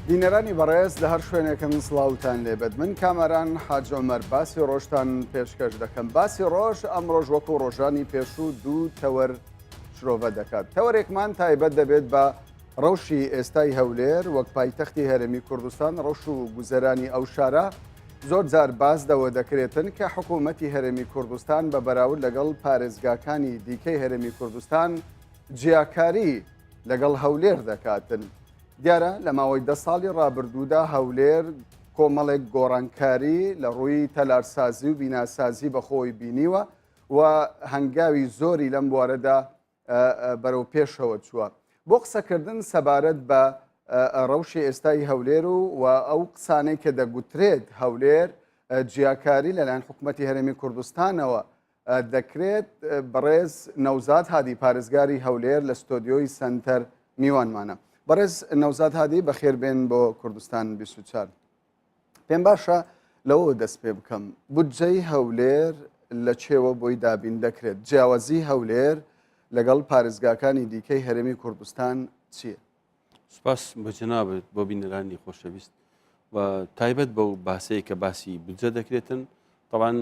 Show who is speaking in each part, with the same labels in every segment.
Speaker 1: بینەرانی بەڕێز لە هەر شوێنێکن سڵاوتان لێبێت من کامەران حاج عومەر باسی ڕۆژتان پێشکەش دەکەم باسی ڕۆژ ئەم ڕۆژ وەکو ڕۆژانی پێشوو دوو تەوەر شرۆڤە دەکات تەوەرێکمان تایبەت دەبێت بە ڕەوشی ئێستای هەولێر وەک پایتەختی هەرێمی کوردستان ڕەوش و گوزەرانی ئەو شارە زۆر جار باس لەوە دەکرێتن کە حکوومەتی هەرێمی کوردستان بە بەراورد لەگەڵ پارێزگاکانی دیکەی هەرێمی کوردستان جیاکاری لەگەڵ هەولێر دەکاتن. دیارە لە ماوەی دە ساڵی ڕابردوودا هەولێر کۆمەڵێک گۆڕانکاری لە ڕووی تەلارسازی و بیناسازی بەخۆی بینیوە و هەنگاوی زۆری لەم بوارەدا بەرەو پێشەوە چووە. بۆ قسەکردن سەبارەت بە ڕەوشی ئێستای هەولێر و و ئەو قسانەی کە دەگوترێت هەولێر جیاکاری لەلایەن حکوومەتی هەرێمی کوردستانەوە دەکرێت بەڕێز نەوزاد هادی پارێزگاری هەولێر لە ستۆدیۆی سنتەر میوانمانە. بەڕێز نەوزاد هادی بەخێربێن بۆ کوردستان 24. پێم باشە لەوەوە دەست پێ بکەم بودجەی هەولێر لە چێوە بۆی دابین دەکرێت جیاوازی هەولێر لەگەڵ پارێزگاکانی دیکەی هەرێمی کوردستان چییە؟
Speaker 2: سپاس بۆ جەنابت بۆ بینەرانی خۆشەویست و تایبەت بەو باسەیە کە باسی بودجە دەکرێتن طبعا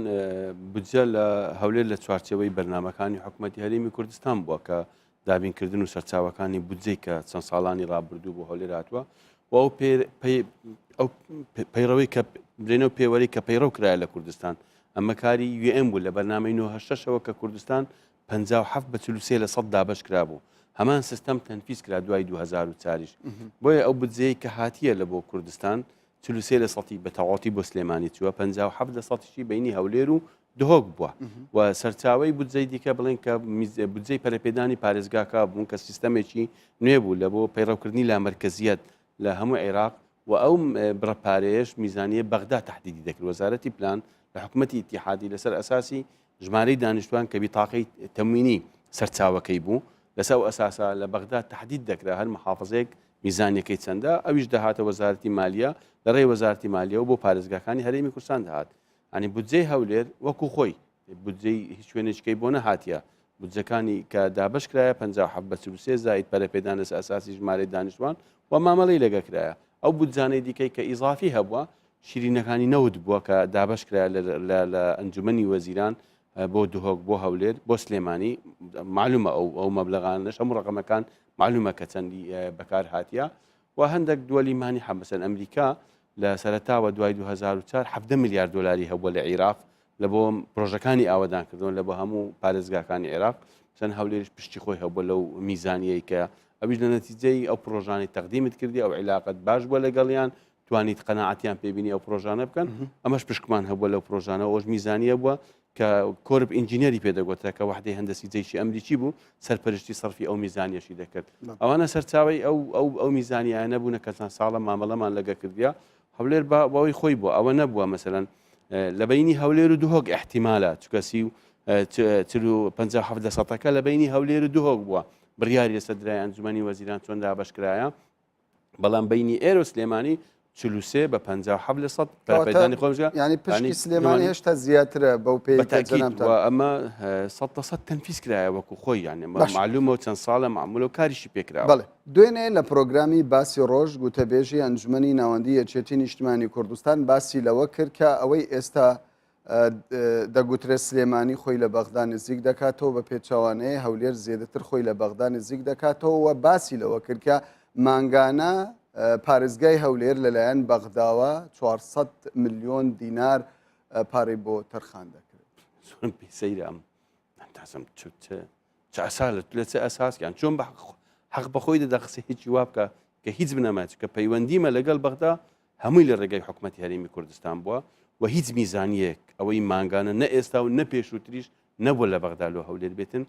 Speaker 2: بودجە لە هەولێر لە چوارچێوەی بەرنمەکانی حکوومەتتی هەرێمی کوردستان بووە کە دابینکردن و سەرچاوەکانی بودجەی کە چەند ساڵانی ڕابردوو بۆ هەولێر هاتووە و ئەو ئەو پەیڕەوەی کە برێنەوە پێوەری کە پەیڕەو کرایە لە کوردستان ئەمە کاری UN بوو لە بەرنامەی 96ەوە کە کوردستان 57 بە 43 لە سەد دابەش کرابوو هەمان سیستەم تەنفیز کرا دوای 2004یش بۆیە ئەو بودجەیە کە هاتیە لە بۆ کوردستان 43 لە سەتی بە تەواوەتی بۆ سلێمانی چووە 57 لە سەتیشی بینی هەولێر و دهۆک بووە و سەرچاوەی بودجەی دیکە بڵێن کە بودجەی پەرەپێدانی پارێزگاکە بوون کە سیستەمێکی نوێ بوو لە بۆ پەیڕەوکردنی لامەرکەزیەت لە هەموو عێراق و ئەو بڕە پارەیەش میزانیە بەغدا تهدیدی دەکرد وەزارەتی پلان لە حکوومەتی ئیتیحادی لەسەر ئەساسی ژمارەی دانیشتوان کە بیتاقەی تەموینی سەرچاوەکەی بوو لەسەر ئەو ئەساسە لە بەغدا تهدید دەکرا هەر محافظەیەک میزانیەکەی چەندە ئەویش دەهاتە وەزارەتی مالیە لە ڕێی وەزارەتی مالیەوە بۆ پارێزگاکانی هەرێمی کوردستان دەهات یانی بودجەی هەولێر وەکو خۆی بودجەی هیچ شوێنێکەی بۆ نەهاتیە بودجەکانی کە دابش کرایە 57 بە 43 زاید پەرەپێدان لەسەر ئەساسی ژمارەی دانیشتوان و مامەڵەی لەگە کرایە ئەو بودجانەی دیکەی کە ئیزافی هەبووە شیرینەکانی نەوت بووە کە دابش کرایە لە ئەنجومەنی وەزیران بۆ دهۆک بۆ هەولێر بۆ سلێمانی معلومە ئەو ئەو مەبلغانەش هەموو ڕقەمەکان معلومە کە چەندی بەکار هاتیە و هەندێک دووەلی مانیحە مەسەن ئەمریکا لە سەرەتاوە دوای 2004 17 ملیار دۆلاری هەبووە لە عیراق لە بۆ پرۆژەکانی ئاوەدانکردنەوە لە بۆ هەموو پارێزگاکانی عێراق چەند هەولێریش پشتی خۆی هەبووە لەو میزانیەی کە ئەویش لە نەتیجەی ئەو پرۆژانی تەقدیمت کردی ئەو عیلاقەت باش بووە لەگەڵیان توانیت قەناعەتیان پێبینی ئەو پرۆژانە بکەن ئەمەش پشکمان هەبووە لەو پرۆژانە ئەوش میزانیە بووە کە Corps Engineer ی پێ دەگوترا کە وەحدەی هەندەسی جەیشی ئەمریکی بوو سەرپەرشتی سەرفی ئەو میزانیەشی دەکرد ئەوانە سەرچاوی ئەو ئەو ئەو میزانیانە بوونە کە چەند ساڵە مامەڵەمان لەگە کردیا هەولێر بە بەوەی خۆی بوو ئەوە نەبووە مەسەلەن لە بینی هەولێر و دهۆک احتیمالە چکە سی و 57 لە سەتەکە لە بینی هەولێر و دهۆک بووە بڕیاری لەسەر درای ئەنجومەنی وەزیران چۆن دابەش کرایە بەڵام بینی ئێرە و سلێمانی 43 بە 57 لە سەد پەرەپێدانی خۆمژە
Speaker 1: ینی پشکی سلێمانی هێشتا زیاترە بەو پێی
Speaker 2: بەتاکیدوە ئەمە سە لە سەد تەنفیز کرایە وەکو خۆی یانێ معلومە و چەند ساڵە معمولە و کاریشی پێکرا
Speaker 1: بەڵێ دوێنێ لە پرۆگرامی باسی ڕۆژ گوتەبێژی ئەنجومەنی ناوەندی یەکێتی نیشتمانی کوردستان باسی لەوە کرد کە ئەوەی ئێستا دەگوترێت سلێمانی خۆی لە بەغدا نزیک دەکاتەوە بە پێچەوانەیە هەولێر زێدەتر خۆی لە بەغدا نزیک دەکاتەوە و باسی لەوە کرد کە مانگانە پارێزگای هەولێر لەلایەن بەغداوە 400 ملیۆن دینار پارەی بۆ تەرخان دەکرێت.
Speaker 2: زۆرم پێ سەیرە ئەم تازم چ ئەسالت لە چ ئەساسیان چۆن بە حەق بەخۆی دەدا قسە هیچی وا بکە کە هیچ بنەماچ کە پەیوەندیمە لەگەڵ بەغدا هەمووی لە ڕێگای حکومەتی هەرێمی کوردستان بووە و هیچ میزانیەک ئەوەی مانگانە نە ئێستا و نە پێشووتریش نەبووە لە بەغدا لۆ هەولێر بێتن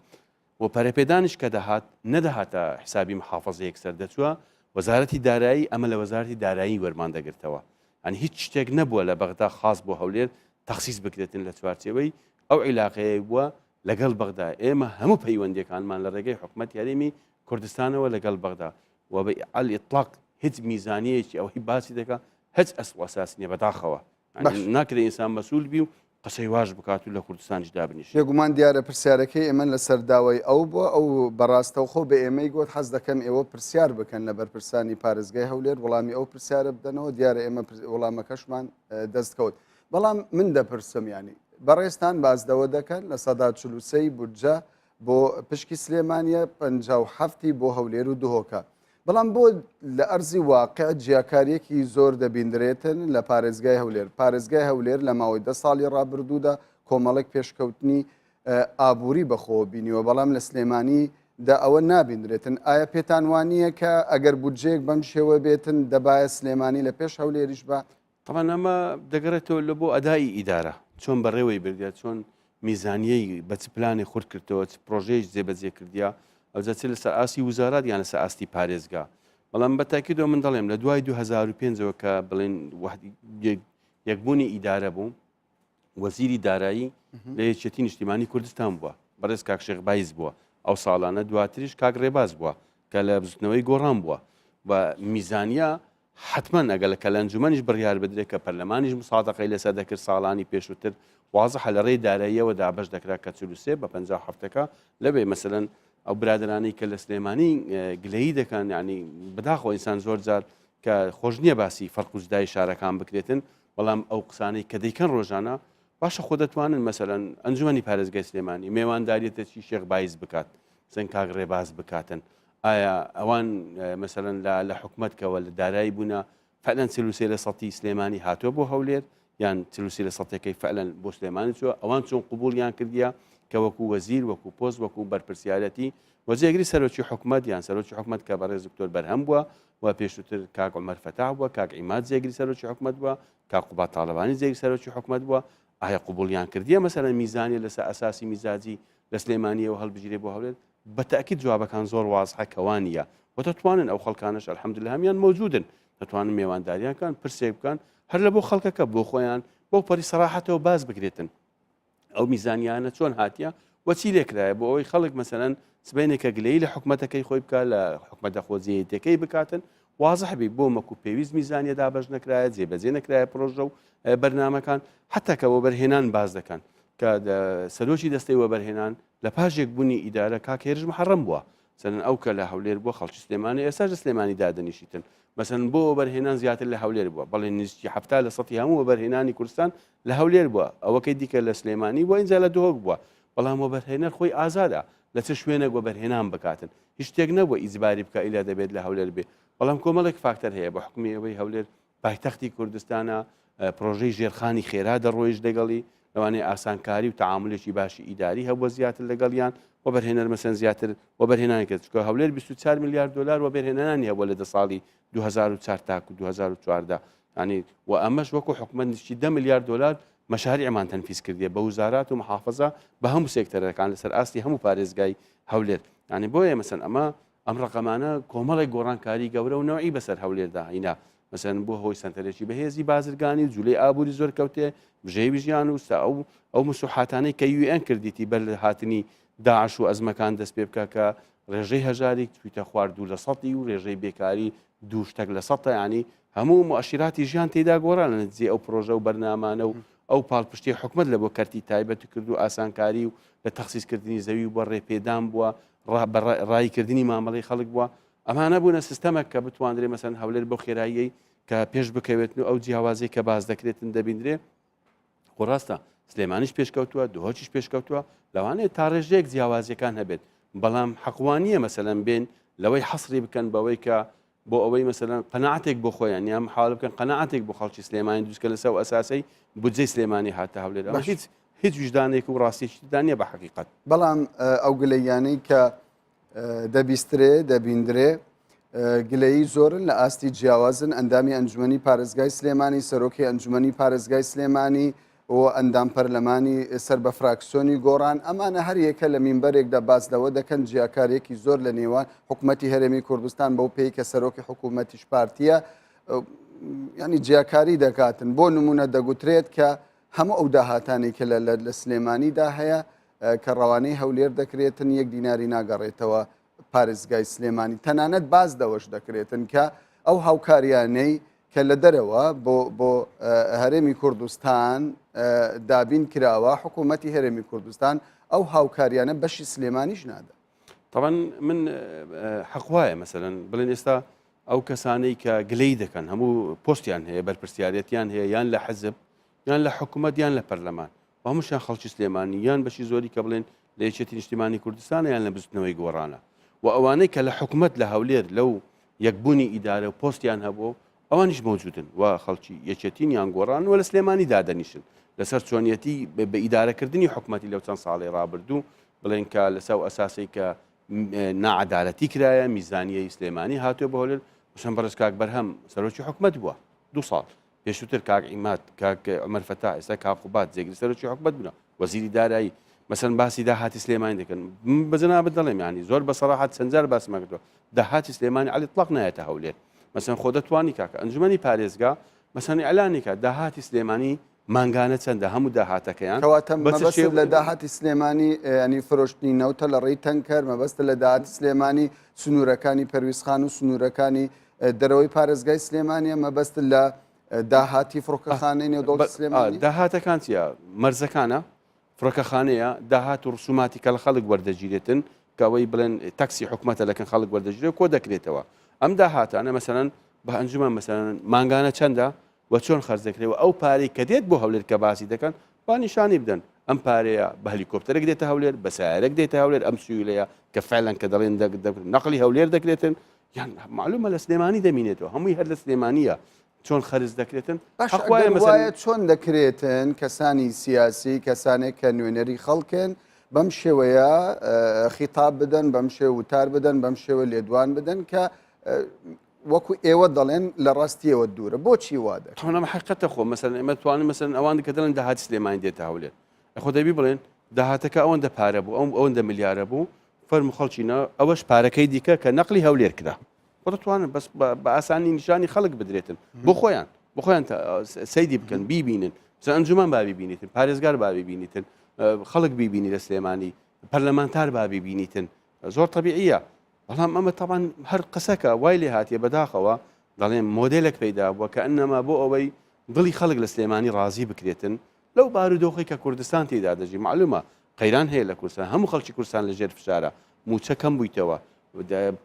Speaker 2: و پەرەپێدانیش کە دەهات نەدەهاتە حسابی محافظە یەکسەر دەچووە وەزارەتی دارایی ئەمە لە وەزارەتی دارایی وەرمان دەگرتەوە ئەنی هیچ شتێک نەبووە لە بەغدا خاص بۆ هەولێر تەخسیس بکرێتن لە چوارچێوەی ئەو عیلاقەیە بووە لەگەڵ بەغدا ئێمە هەموو پەیوەندیەکانمان لە ڕێگەی حکومەتی هەرێمی کوردستانەوە لەگەڵ بەغدا و بە ئەل ئیتلاق هیچ میزانیەکی ئەوەی باسی دەکا هیچ ئەسڵ و ئەساس نیە بەداخەوە ناکرێ ئینسان مەسول بی و. قسەی واش بکات و لە کوردستانیش دابنیشێ.
Speaker 1: بێگومان دیارە پرسیارەکەی ئێمە لەسەر داوای ئەو بووە، ئەو بە ڕاستەوخۆ بە ئێمەی گوت حەز دەکەم ئێوە پرسیار بکەن لە بەرپرسانی پارێزگای هەولێر وەڵامی ئەو پرسیارە بدەنەوە، دیارە ئێمە وەڵامەکەشمان دەست کەوت. بەڵام من دەپرسم یانی بەڕێزتان باس لەوە دەکەن 43% ی بودجە بۆ پشکی سلێمانیە 57 ی بۆ هەولێر و دهۆکە بەڵام بۆ لە ئەرزی واقع جیاکاریەکی زۆر دەبیندرێتن لە پارێزگای هەولێر پارێزگای هەولێر لە ماوەی دە ساڵی ڕابردوودا کۆمەڵێک پێشکەوتنی ئابووری بەخۆوە بینیوە بەڵام لە سلێمانی دا ئەوە نابیندرێتن ئایا پێتان وانییە کە ئەگەر بودجەیەک بەم شێوە بێتن دەبایە سلێمانی لە پێش هەولێریش بە
Speaker 2: تەبعەن ئەمە دەگەڕێتەوە لە بۆ ئەدای ئیدارە چۆن بەڕێوەی بردە چۆن میزانیەی بە چ پلانی خورد کردەوە چ پرۆژەیەک جێبەجێ کردیا ئەوجا چ لەسەر ئاستی وزارات یان لەسەر ئاستی پارێزگا بەڵام بە تاکیدەوە من دەڵێم لە دوای 2005ەوە کە بڵێن یەکبوونی ئیدارە بوو وەزیری دارایی لە یەکێتی نیشتیمانی کوردستان بووە بەڕێز کاک شێخ بایز بووە ئەو ساڵانە دواتریش کاک ڕێباز بووە کە لە بزوتنەوەی گۆڕان بووە و میزانیا حەتمەن ئەگەر کە لە ئەنجومەنیش بڕیار بدرێت کە پەرلەمانیش مسادەقەی لەسەر دەکرد ساڵانی پێشووتر وازحە لە ڕێی داراییەوە دابەش دەکرا کە 43 بە 57ەکە لەوێ مەسەلەن ئەو برادەرانەی کە لە سلێمانی گلەیی دەکەن یعنی بەداخەوە ئینسان زۆر جار کە خۆش نییە باسی فەرق و جدای شارەکان بکرێتن بەڵام ئەو قسانەی کە دەیکەن ڕۆژانە باشە خۆ دەتوانن مەسەلەن ئەنجومەنی پارێزگای سلێمانی مێوانداریەتەچی شێخ بایز بکات مەسەلەن کاک ڕێباز بکاتن ئایا ئەوان مەسەلەن لە لە حکومەت کەوە لە دارایی بوونە فعلەن 43 لە سەتی سلێمانی هاتووە بۆ هەولێر یان 43 لە سەتەکەی فعلەن بۆ سلێمانی چووە ئەوان چۆن قوبولیان کردیە کە وەکو وەزیر وەکو پۆست وەکو بەرپرسیارەتی و جێگری سەرۆکی حکومەت یان سەرۆکی حکومەت کە بەڕێز دکتۆر بەرهەم بووە و پێشووتر کاک عومەر فەتاح بووە کاک عیماد جێگری سەرۆکی حکومەت بووە کاک قوباد تاڵەبانی جێگری سەرۆکی حکومەت بووە ئایا قوبولیان کردیە مەسەلەن میزانیە لەسەر ئەساسی میزاجی لە سلێمانیەوە هەڵبژیرێ بۆ هەولێر بە تەئکید جوابەکان زۆر وازحە کە وا نییە و دەتوانن ئەو خەڵکانەش الحمدللە هەمیان مەوجودن دەتوانن مێوانداریان کەن پرسێک بکەن هەر لە بۆ خەڵکەکە بۆ خۆیان بەو پەڕی سەراحەتەوە باس بکرێتن ئەو میزانیانە چۆن هاتیە و چی لێکرایە بۆ ئەوەی خەڵک مەسەلەن سبەینێ کە گلەیی لە حکومەتەکەی خۆی بکات لە حکومەتە خۆجێیەتەکەی بکاتن وازح بی بۆ مەکو پێویست میزانیە دابەش نەکرایە جێبەجێ نەکرایە پرۆژە و بەرنامەکان حتا کە وەبەرهێنان باز دەکەن کە سەرۆکی دەستەی وەبەرهێنان لە پاش یەکبوونی ئیدارە کاک هێرش محەڕەم بووە مەسەلەن ئەو کە لە هەولێر بووە خەڵکی سلێمانی ئێستاش لە سلێمانی دادەنیشیتن مەسەلەن بۆ وەبەرهێنان زیاتر لە هەولێر بووە بەڵێ نزیکی 70 لە سەتی هەموو وەبەرهێنانی کوردستان لە هەولێر بووە ئەوەکەی دیکە لە سلێمانی بووە ئینجا لە دهۆک بووە بەڵام وەبەرهێنەر خۆی ئازادە لە چ شوێنێک وەبەرهێنان بکاتن هیچ شتێک نەبووە ئیجباری بکە ئیلا دەبێت لە هەولێر بێ بەڵام کۆمەڵێک فاکتەر هەیە بە حکومی ئەوەی هەولێر پایتەختی کوردستانە، پرۆژەی ژێرخانی خێرا دەڕۆیشت لەگەڵی، لەوانەیە ئاسانکاری و تەعامولێکی باشی ئیداری هەبووە زیاتر لەگەڵیان، وەبەرهێنەر مەسەن زیاتر وەبەرهێنانی کرد، چونکە هەولێر 24 ملیار دۆلار وەبەرهێنانی هەبووە لە دە ساڵی 2004 تاکو 2014 ینی و ئەمەش وەکو حکومەت نزیکی 10 ملیار دۆلار مەشاریعمان تەنفیز کردیە بە وزارات و محافظە بە هەموو سێکتەرەکان لەسەر ئاستی هەموو پارێزگای هەولێر ینی بۆیە مەسەن ئەمە ئەم ڕەقەمانە کۆمەڵێک گۆڕانکاری گەورە و نەوعی بەسەر هەولێردا هینا، مەسەلەن بووە هۆی سەنتەرێکی بەهێزی بازرگانی و جولەی ئابووری زۆر کەوتێ، بژێوی ژیان و سا ئەو ئەو مسوحاتانەی کە UN کردیتی بەر لە هاتنی داعش و ئەزمەکان دەست پێ بکە کە ڕێژەی هەژاری چوویتە خوار دوو لە سەتی و ڕێژەی بێکاری دوو شتەک لە سەتە یانی هەموو موئەشیراتی ژیان تێدا گۆڕا لە نەتیجەی ئەو پرۆژە و بەرنامانە و ئەو پاڵپشتی حکومەت لە بۆ کەرتی تایبەت کرد و ئاسانکاری و لە تەخسیسکردنی زەوی و بە ڕێپێدان بووە بە ڕاییکردنی مامەڵەی خەڵک بووە، ئەمانە بوونە سیستەمەک کە بتواندرێ مەسەن هەولێر بەو خێراییەی کە پێش بکەوێتن و ئەو جیاوازی کە باس دەکرێتن دەبیندرێ خۆ ڕاستە سلێمانیش پێشکەوتووە دهۆکیش پێشکەوتووە لەوانەیە تا ڕێژەیەک جیاوازیەکان هەبێت بەڵام حەقوانیە مەسەلەن بێن لەوەی حەسری بکەن بەوەی کە بۆ ئەوەی مەسەلەن قەناعەتێک بۆ خۆیان یان محاولە بکەن قەناعەتێک بۆ خەڵکی سلێمانی دروست کە لەسەر ئەو ئەساسەی بودجەی سلێمانی هاتە هەولێر ئەمە هیچ هیچ ویژدانێک و ڕاستیەکی تێدا نییە بە حەقیقەت.
Speaker 1: بەڵام ئەو گلەییانەی کە دەبیسترێ دەبیندرێ گلەیی زۆرن لە ئاستی جیاوازن ئەندامی ئەنجومەنی پارێزگای سلێمانی سەرۆکی ئەنجومەنی پارێزگای سلێمانی و ئەندام پەرلەمانی سەر بە فراکسیۆنی گۆڕان، ئەمانە هەر یەکە لە مینبەرێکدا باس لەوە دەکەن جیاکارییەکی زۆر لە نێوان حکومەتی هەرێمی کوردستان بەو پێی کە سەرۆکی حکوومەتیش پارتییە ینی جیاکاری دەکاتن بۆ نمونە دەگوترێت کە هەموو ئەو داهاتانەی کە لە سلێمانیدا هەیە کە ڕەوانەی هەولێر دەکرێتن یەک دیناری ناگەڕێتەوە پارێزگای سلێمانی تەنانەت باز دەوەش دەکرێتن کە ئەو هاوکاریانەی. کە لە دەرەوە بۆ بۆ هەرێمی کوردستان دابین کراوە حکوومەتی هەرێمی کوردستان ئەو هاوکاریانە بەشی سلێمانیش نادا.
Speaker 2: طبعا من حەق وایە مەسەلەن بڵێن ئێستا ئەو کەسانەی کە گلەی دەکەن هەموو پۆستیان هەیە بەرپرسیارەتیان هەیە یان لە حەزب یان لە حکوومەت یان لە پەرلەمان و هەمووشیان خەڵکی سلێمانی یان بەشی زۆری کە بڵێن لە یەکێتی نیشتیمانی کوردستانە یان لە بزوتنەوەی گۆڕانە و ئەوانەی کە لە حکومەت لە هەولێر لەو یەکبوونی ئیدارە و پۆستیان هەبوو ئەوانیش مەوجودن و خەڵکی یەکێتین یان گۆڕان و لە سلێمانی دادەنیشن لەسەر چۆنیەتی بە ئیدارەکردنی حکومەتی لەو چەند ساڵی ڕابردوو بڵێن کە لەسەر ئەساسی کە ناعەدالەتی کرایە میزانیەی سلێمانی هاتووە بە هەولێر مەسەن بەڕێز کاک بەرهەم سەرۆکی حکومەت بووە دو ساڵ پێشووتر کاک عیماد، کاک عومەر فەتاح، ئێستا کاک قوباد جێگری سەرۆکی حکومەت بوونە، وەزیری دارایی، مەسەلەن باسی داهاتی سلێمانی دەکەن، من بە جەنابت دەڵێم یانی زۆر بە سەراحەت چەند جار باسمان کردووە، داهاتی سلێمانی عەلی ئیتلاق نایەتە هەولێر، مەسەلەن خۆ دەتوانی کاکە ئەنجومەنی پارێزگا مەسەلەن ئیعلانی کا داهاتی سلێمانی مانگانە چەندە هەموو داهاتەکەیان
Speaker 1: کەواتە مەبەست لە داهاتی سلێمانی ینی فرۆشتنی نەوتە لە ڕێی تەنکەر مەبەستە لە داهاتی سلێمانی سنوورەکانی پەرویزخان و سنوورەکانی دەرەوەی پارێزگای سلێمانیە مەبەست لە داهاتی فڕۆکەخانەی نێودەوڵەتی سلێمانی
Speaker 2: داهاتەکان چیە مەرزەکانە فڕۆکەخانەیە داهات و ڕسوماتی کە لە خەڵک وەردەگیرێتن کە ئەوەی بڵێن تەکسی حکومەتە لەکن خەڵک وەردەگیرێت کۆ دەکرێتەوە ئەم داهاتانە مەسەلەن بە ئەنجومەن مەسەلەن مانگانە چەندە و چۆن خەرج دەکرێت و ئەو پارەی کە دێت بۆ هەولێر کە باسی دەکەن با نیشانی بدەن ئەم پارەیە بە هەلیکۆپتەرێک دێتە هەولێر بە سیارێک دێتە هەولێر ئەم سویلەیە کە فعلەن کە دەڵێن نەقلی هەولێر دەکرێتن یان معلومە لە سلێمانی دەمینێتەوە هەمووی هەر لە سلێمانیە چۆن خەرج دەکرێتن
Speaker 1: وایە چۆن دەکرێتن کەسانی سیاسی کەسانێک کە نوێنەری خەڵکن بەم شێوەیە خیتاب بدەن بەم شێوە وتار بدەن بەم شێوە لێدوان بدەن کە وەکو ئێوە دەڵێن لە ڕاستیەوە دوورە بۆچی وا دەکەن؟
Speaker 2: تۆ ئەمە حەقیقەتە خۆ مەسەلەن ئێمە توانین مەسەلەن ئەوان کە دەڵێن داهاتی سلێمانی دێتە هەولێر خۆ دەبی بڵێن داهاتەکە ئەوەندە پارە بوو ئەو ئەوەندە ملیارە بوو فەرمو خەڵکینە ئەوەش پارەکەی دیکە کە نەقلی هەولێر کرا خۆ دەتوانن بەس بە ئاسانی نیشانی خەڵک بدرێتن بۆ خۆیان بۆ خۆیان سەیدی بکەن بیبینن مثلا ئەنجومەن با بیبینیتن پارێزگار با بیبینیتن خەڵک بیبینی لە سلێمانی پەرلەمانتار با بیبینیتن زۆر تەبیعیە بەڵام ئەمە تەبعەن هەر قسەکە وای لێ هاتیە بەداخەوە دەڵێم مۆدێلێک پەیدا بووە کە ئەنەما بۆ ئەوەی دڵی خەڵک لە سلێمانی ڕازی بکرێتن لەو بارودۆخی کە کوردستان تێدا دەژی معلومە قەیران هەیە لە کوردستان هەموو خەڵکی کوردستان لە ژێر فشارە موچە کەم بوویتەوە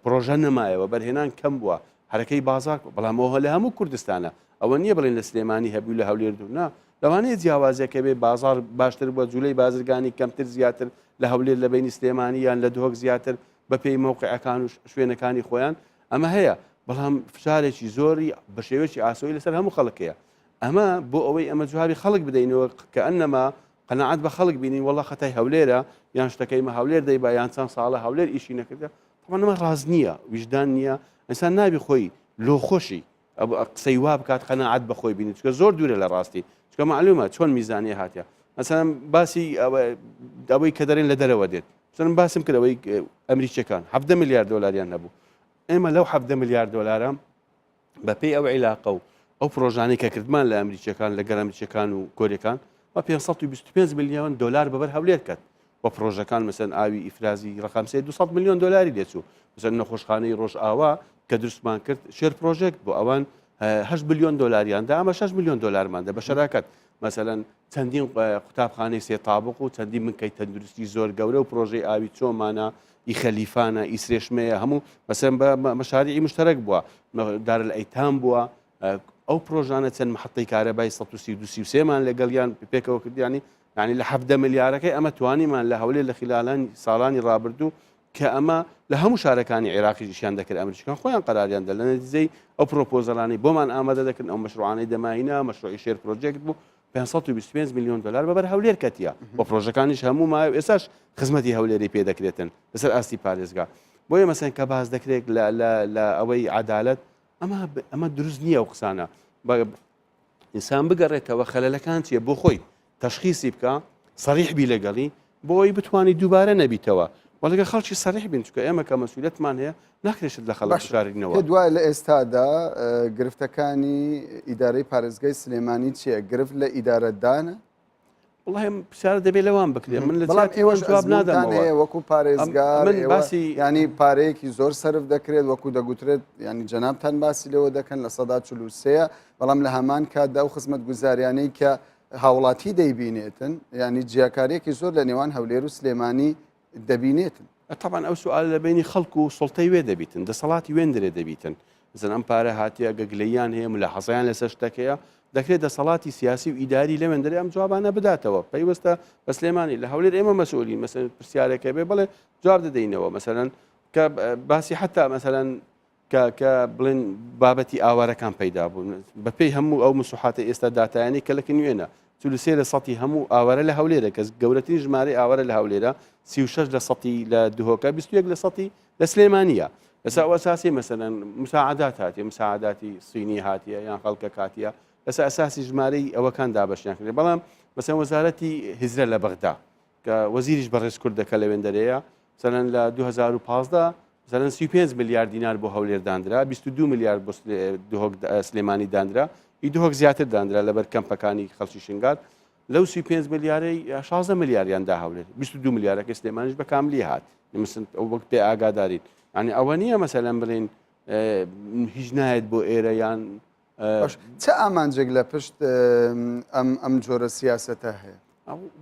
Speaker 2: پرۆژە نەمایەوە بەرهێنان کەم بووە حرەکەی بازار بەڵام ئەوە لە هەموو کوردستانە ئەوە نییە بڵێن لە سلێمانی هەبوو لە هەولێر دوو نا لەوانەیە جیاوازیەکە بێ بازار باشتر بووە جوولەی بازرگانی کەمتر زیاتر لە هەولێر لە بینی سلێمانی یان لە دهۆک زیاتر بەپێی مەوقعەکان و شوێنەکانی خۆیان ئەمە هەیە بەڵام فشارێکی زۆری بە شێوەیەکی ئاسۆی لەسەر هەموو خەڵک هەیە ئەمە بۆ ئەوەی ئەمە جوابی خەڵک بدەینەوە کە ئەنەما قەناعەت بە خەڵک بینین وەڵا خەتای هەولێرە یان شتەکەی مە هەولێر دەیبا یان چەند ساڵە هەولێر ئیشی نەکردە طبعا ئەمە ڕاست نییە ویژدان نییە ئینسان نابی خۆی لۆ خۆشی قسەی وا بکات قەناعەت بە خۆی بینی چونکە زۆر دوورە لە ڕاستی چونکە معلومە چۆن میزانیە هاتیە مەسەلەن باسی ئەوەی کە دەرێن لە دەرەوە دێت مەسەلەن باسم کرد ئەوەی ئەمریکیەکان 17 ملیار دۆلاریان هەبوو ئێمە لەو 17 ملیار دۆلارە بەپێی ئەو عیلاقە و ئەو پرۆژانەی کە کردمان لە ئەمریکیەکان لە گەر ئەمریکیەکان و کۆریەکان بە 525 میلیۆن دلار بەبەر هەولێر کەت و پرۆژەکان مەسەن ئاوی ئیفرازی ڕقم سێ 200 میلیۆن دلاری لێچوو مەسەن نەخۆشخانەی ڕۆژئاوا کە دروستمان کرد share project بۆ ئەوان 8 بلیۆن دلاریان دا ئەمە 6 میلیۆن دلارمان دە بە شەراکەت مەسەلەن چەندین قوتابخانەی سێ تابق و چەندین بنکەی تەندروستی زۆر گەورە و پرۆژەی ئاوی چۆمانە ئی خەلیفانە ئی سرێشمەیە هەموو مەسەن بە مەشاریعی مشتەرەک بووە دارالئەیتام بووە ئەو پرۆژانە چەند محەتەی کارەبای 132 مان لەگەڵیان پێکەوە کردیانی یعنی لە 17 ملیارەکەی ئەمە توانیمان لە هەولێر لە خلالانی ساڵانی ڕابردوو کە ئەمە لە هەموو شارەکانی عێراقیش ئیشیان دەکرد، ئەمریکیەکان خۆیان قەراریان دا لە نەتیجەی ئەو پرۆپۆزەلانەی بۆمان ئامادە دەکردن، ئەو مەشروعانەی دەماهینا، مەشروعی share project بوو، 525 میلیۆن دۆلار بەبەر هەولێر کەتیە و پرۆژەکانیش هەموو مایە و ئێستاش خزمەتی هەولێری پێ دەکرێتن لەسەر ئاستی پارێزگا. بۆیە مەسەن کە باس دەکرێت لە لە لە ئەوەی عەدالەت ئەمە ئەمە دروست نییە ئەو قسانە. ئینسان بگەڕێتەوە خەلەلەکان چیە بۆ خۆی تەشخیسی بکە سەریح بی لەگەڵی بۆ ئەوی بتوانانی دووبارە نەبیتەوە وە لەگەڵ خەڵکی سەریح بین چونکە ئێمە کە مەسئولیەتمان هەیە ناکرێت لە خەڵک بشارینەوە.
Speaker 1: پێت وایە لە ئێستادا گرفتەکانی ئیدارەی پارێزگای سلێمانی چییە؟ گرفت لە ئیدارەدانە؟
Speaker 2: وڵی پرسیار دەبێت لەوان بکرێت من لە
Speaker 1: بەڵام ئێوەش
Speaker 2: جواب نادەمەوە
Speaker 1: هەیە وەکو پارێزگار
Speaker 2: من باسی
Speaker 1: ینی پارەیەکی زۆر سرف دەکرێت وەکو دەگوترێت ینی جەنابتان باسی لەوە دەکەن 43% بەڵام لە هەمان کاتدا و خزمەت گوزاریانەی کە هاوڵاتی دەیبینێتن ینی جیاکاریەکی زۆر لە نێوان هەولێر و سلێمانی دەبینێتن.
Speaker 2: تەبعەن ئەو سوئالە لە بەینی خەڵک و سوڵتەی وێ دەبیتن، دەسەڵاتی وێندرێ دەبیتن. مەسەلەن ئەم پارە هاتیە، گە گلەییان هەیە، ملاحەزەیان لەسەر شتەک هەیە، دەکرێت دەسەڵاتی سیاسی و ئیداری لەوێندرێ ئەم جوابانە بداتەوە. پەیوەستە بە سلێمانی. لە هەولێر ئێمە مەسئولین، مەسەلەن پرسیارێک هەبێ بەڵێ جواب دەدەینەوە. مەسەلەن کە باسی حەتا مەسەلەن کە کە بڵێن بابەتی ئاوارەکان پەیدا بوون بەپێی هەموو ئەو مسوحاتە ئێستا داتایانەی کە لەکن نوێنە 43 لە سەتی هەموو ئاوارە لە هەولێرە کەس گەورەترین ژمارەی ئاوارە لە هەولێرە 36 لە سەتی لە دهۆکە 21 لە سەتی لە سلێمانیە لەسەر ئەو ئەساسی مەسەلەن مساعدات هاتیە مساعداتی سینی هاتیە یان خەڵکە کاتیە لەسەر ئەساسی ژمارەی ئەوەکان دابەشیان کرد بەڵام مەسەن وەزارەتی هزرە لە بەغدا کە وەزیریش بەڕێز کوردە کە لەوێندەرەیە مەسەلەن لە 2015 مەسەلەن 35 ملیار دینار بۆ هەولێر دانرا 22 ملیار بۆ دهۆک سلێمانی دانرا ئی دهۆک زیاتر دانرا لەبەر کەمپەکانی خەڵکی شنگال لەو 35 ملیارەی 16 ملیاریان دا هەولێر 22 ملیارەکەی سلێمانیش بە کاملی هات مثل ئەو وەک پێ ئاگادارین یعنی ئەوە نییە مەسەلەن بڵێن هیچ نایەت بۆ ئێرە یان
Speaker 1: باش چ ئامانجێک لە پشت ئەم ئەم جۆرە سیاسەتە هەیە؟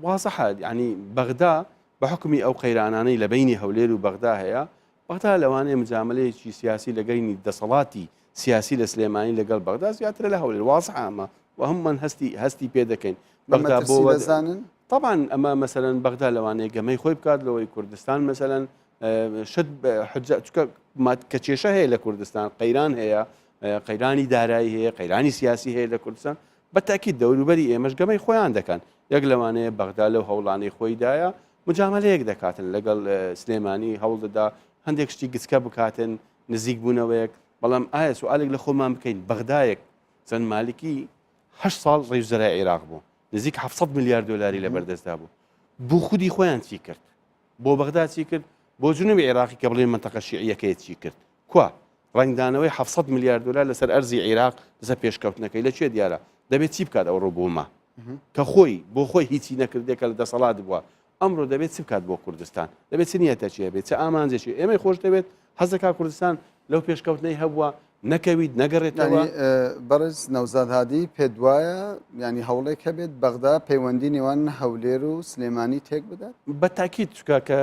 Speaker 2: وازحە یعنی بەغدا بە حکومی ئەو قەیرانانەی لە بینی هەولێر و بەغدا هەیە بەغدا لەوانەیە مجاملەیەکی سیاسی لەگەینی دەسەڵاتی سیاسی لە سلێمانی لەگەڵ بەغدا زیاترە لە هەولێر وازحە ئەمە و هەمومان هەستی هەستی پێ دەکەین
Speaker 1: بەغدا بۆ دەزانن
Speaker 2: طبعا ئەمە مەسەلەن بەغدا لەوانەیە گەمەی خۆی بکات لەوەی کوردستان مەسەلەن شت حجە چکە کە کێشە هەیە لە کوردستان قەیران هەیە قەیرانی دارایی هەیە قەیرانی سیاسی هەیە لە کوردستان بە تاکیید دەوروبەری ئێمەش گەمەی خۆیان دەکەن یەک لەوانەیە بەغدا لەو هەوڵانەی خۆیدایە مجاملەیەک دەکاتن لەگەڵ سلێمانی هەوڵ دەدا هەندێک شتی گچکە بکاتن نزیک بوونەوەیەک بەڵام ئایا سوالێک لە خۆمان بکەین بەغدایەک چەند مالکی هه ساڵ ڕیوزەرای عێراق بوو نزیک 700 میلیارد دلاری لە بەردەستدا بوو بۆ خودی خۆیان چی کرد بۆ بەغدا چی کرد؟ بۆ جنوبی عێراقی کە بڵێن مەنتەقە شیعیەکەی چی کرد؟ کوا؟ ڕەنگدانەوەی 700 ملیار دلار لەسەر ئەرزی عێراق لەسەر پێشکەوتنەکەی لە کوێ دیارە؟ دەبێت چی بکات ئەوڕۆ بۆ ما؟ کە خۆی بۆ خۆی هیچی نەکردێ کە لە دەسەڵات بووە ئەمڕۆ دەبێت چ بکات بۆ کوردستان؟ دەبێت چ نیەتەکی هەبێت؟ چ ئامانجێکی؟ ئێمەی خۆش دەوێت حەز دەکات کوردستان لەو پێشکەوتنەی هەبووە نەکەویت نەگەڕێتەوە.
Speaker 1: یانی بەڕێز نەوزاد هادی پێت وایە یانی هەوڵێک هەبێت بەغدا پەیوەندی نێوان هەولێر و سلێمانی تێک بدات؟
Speaker 2: بە تاکید چونکە کە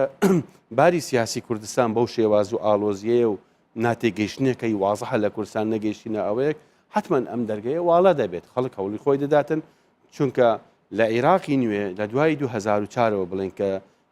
Speaker 2: باری سیاسی کوردستان بەو شێواز و ئاڵۆزیەیە و ناتێگەیشتنێکەی وازحە لە کوردستان نەگەیشتینە ئەوەیەک حتمما ئەم دەرگەیە واڵا دەبێت خەڵک هەوڵی خۆی دەداتن چونکە لە عیراقی نوێ لە دوای 2004ەوە بڵێن کە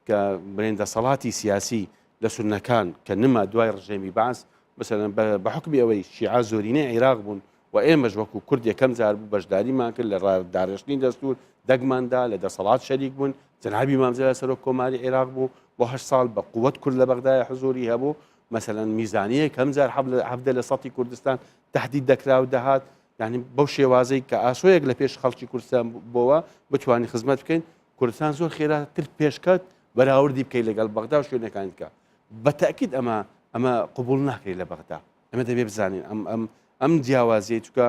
Speaker 2: کە بڵێن دەسەڵاتی سیاسی لە سوننەکان کە نما دوای ڕژێمی بەعس مەسەلەن بە حوکمی ئەوەی شیعە زۆرینەی عیراق بوون و ئێمەش وەکو کورد یەکەم جار بوو بەشداریمان کرد لە دارێشتنی دەستور دەگمان دا لە دەسەڵات شەریک بوون جەنابی مام جەلال سەرۆک کۆماری عیراق بوو بۆ هەشت ساڵ بە قوت کورد لە بەغدای حزوری هەبوو مەسەلەن میزانیە کەم جار حەڤدە لە سەتی کوردستان تهدید دەکرا و دەهات یعنی بەو شێوازەی کە ئاسۆیەک لە پێش خەڵکی کوردستان بۆوە بتوانین خزمەت بکەین کوردستان زۆر خێراتر پێشکەت بەراوردی بکەیت لەگەڵ بەغدا و شوێنەکانی دیکە بە تاکید ئەمە ئەمە قبول ناکرێت لە بەغدا ئەمە دەبێ بزانین ئەم ئەم ئەم جیاوازیە چکە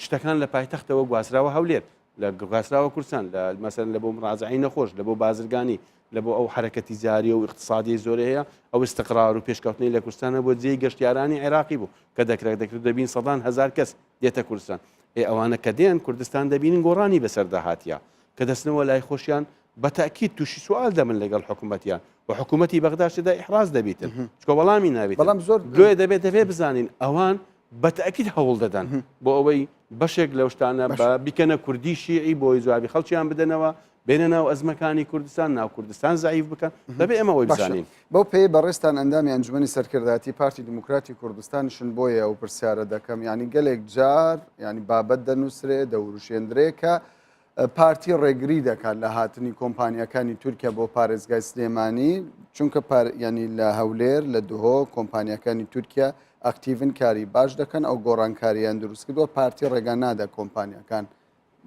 Speaker 2: شتەکان لە پایتەختەوە گوازراوە هەولێر لە گوازراوە کوردستان لە مەسەن لە بۆ مڕازعی نەخۆش لە بۆ بازرگانی لە بۆ ئەو حرەکەتی جاری و اقتصادی زۆر هەیە ئەو استقرار و پێشکەوتنی لە کوردستانە بۆ جێی گەشتیارانی عێراقی بوو کە دەکرێت دەکرێت دەبین سەدان هزار کەس دێتە کوردستان ئێ ئەوانە کە دێن کوردستان دەبینن گۆڕانی بەسەردا هاتیە کە دەچنەوە لای خۆشیان بە تەئکید توشی سوئال دەبن لەگەڵ حکومەتیان و حکومەتی بەغداش تێدا ئیحراز دەبیتن چکە وەڵامی نابێت
Speaker 1: بەڵام زۆر
Speaker 2: لۆیە دەبێت دەبێت بزانین ئەوان بە تەئکید هەوڵ دەدەن بۆ ئەوەی بەشێک لەو شتانە بە بیکەنە کوردی شیعی بۆی جوابی خەڵکیان بدەنەوە بێنە ناو ئەزمەکانی کوردستان ناو کوردستان زەعیف بکەن دەبێ ئێمە ئەوەی بزانین.
Speaker 1: بەو پێیەی بەڕێزتان ئەندامی ئەنجومەنی سەرکردایەتی پارتی دیموکراتی کوردستانیشن بۆیە ئەو پرسیارە دەکەم یانی گەلێک جار یانی بابەت دەنووسرێ دەوروشێندرێ کە پارتی ڕێگری دەکات لە هاتنی کۆمپانیاکانی تورکیا بۆ پارێزگای سلێمانی چونکە ینی لە هەولێر لە دهۆک کۆمپانیاکانی تورکیا ئەکتیڤن کاری باش دەکەن ئەو گۆڕانکاریان دروست کردووە پارتی ڕێگا نادا کۆمپانیاکان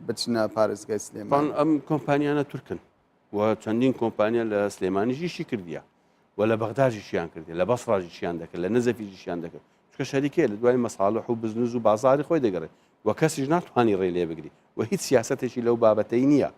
Speaker 1: بچنە پارێزگای سلێمانی.
Speaker 2: ئەم کۆمپانیانە تورکن و چەندین کۆمپانیا لە سلێمانی ئیشی کردیە و لە بەغداش ئیشیان کردیە لە بەسڕاش ئیشیان دەکرد لە نەجەفیش ئیشیان دەکرد چونکە شەریکەیە لە دوای مەساڵح و بزنس و بازاری خۆی دەگەڕێت و کەسیش ناتوانانی ڕێ لێ بگری و هیچ سیاسەتێکی لەو بابەتەی نییە.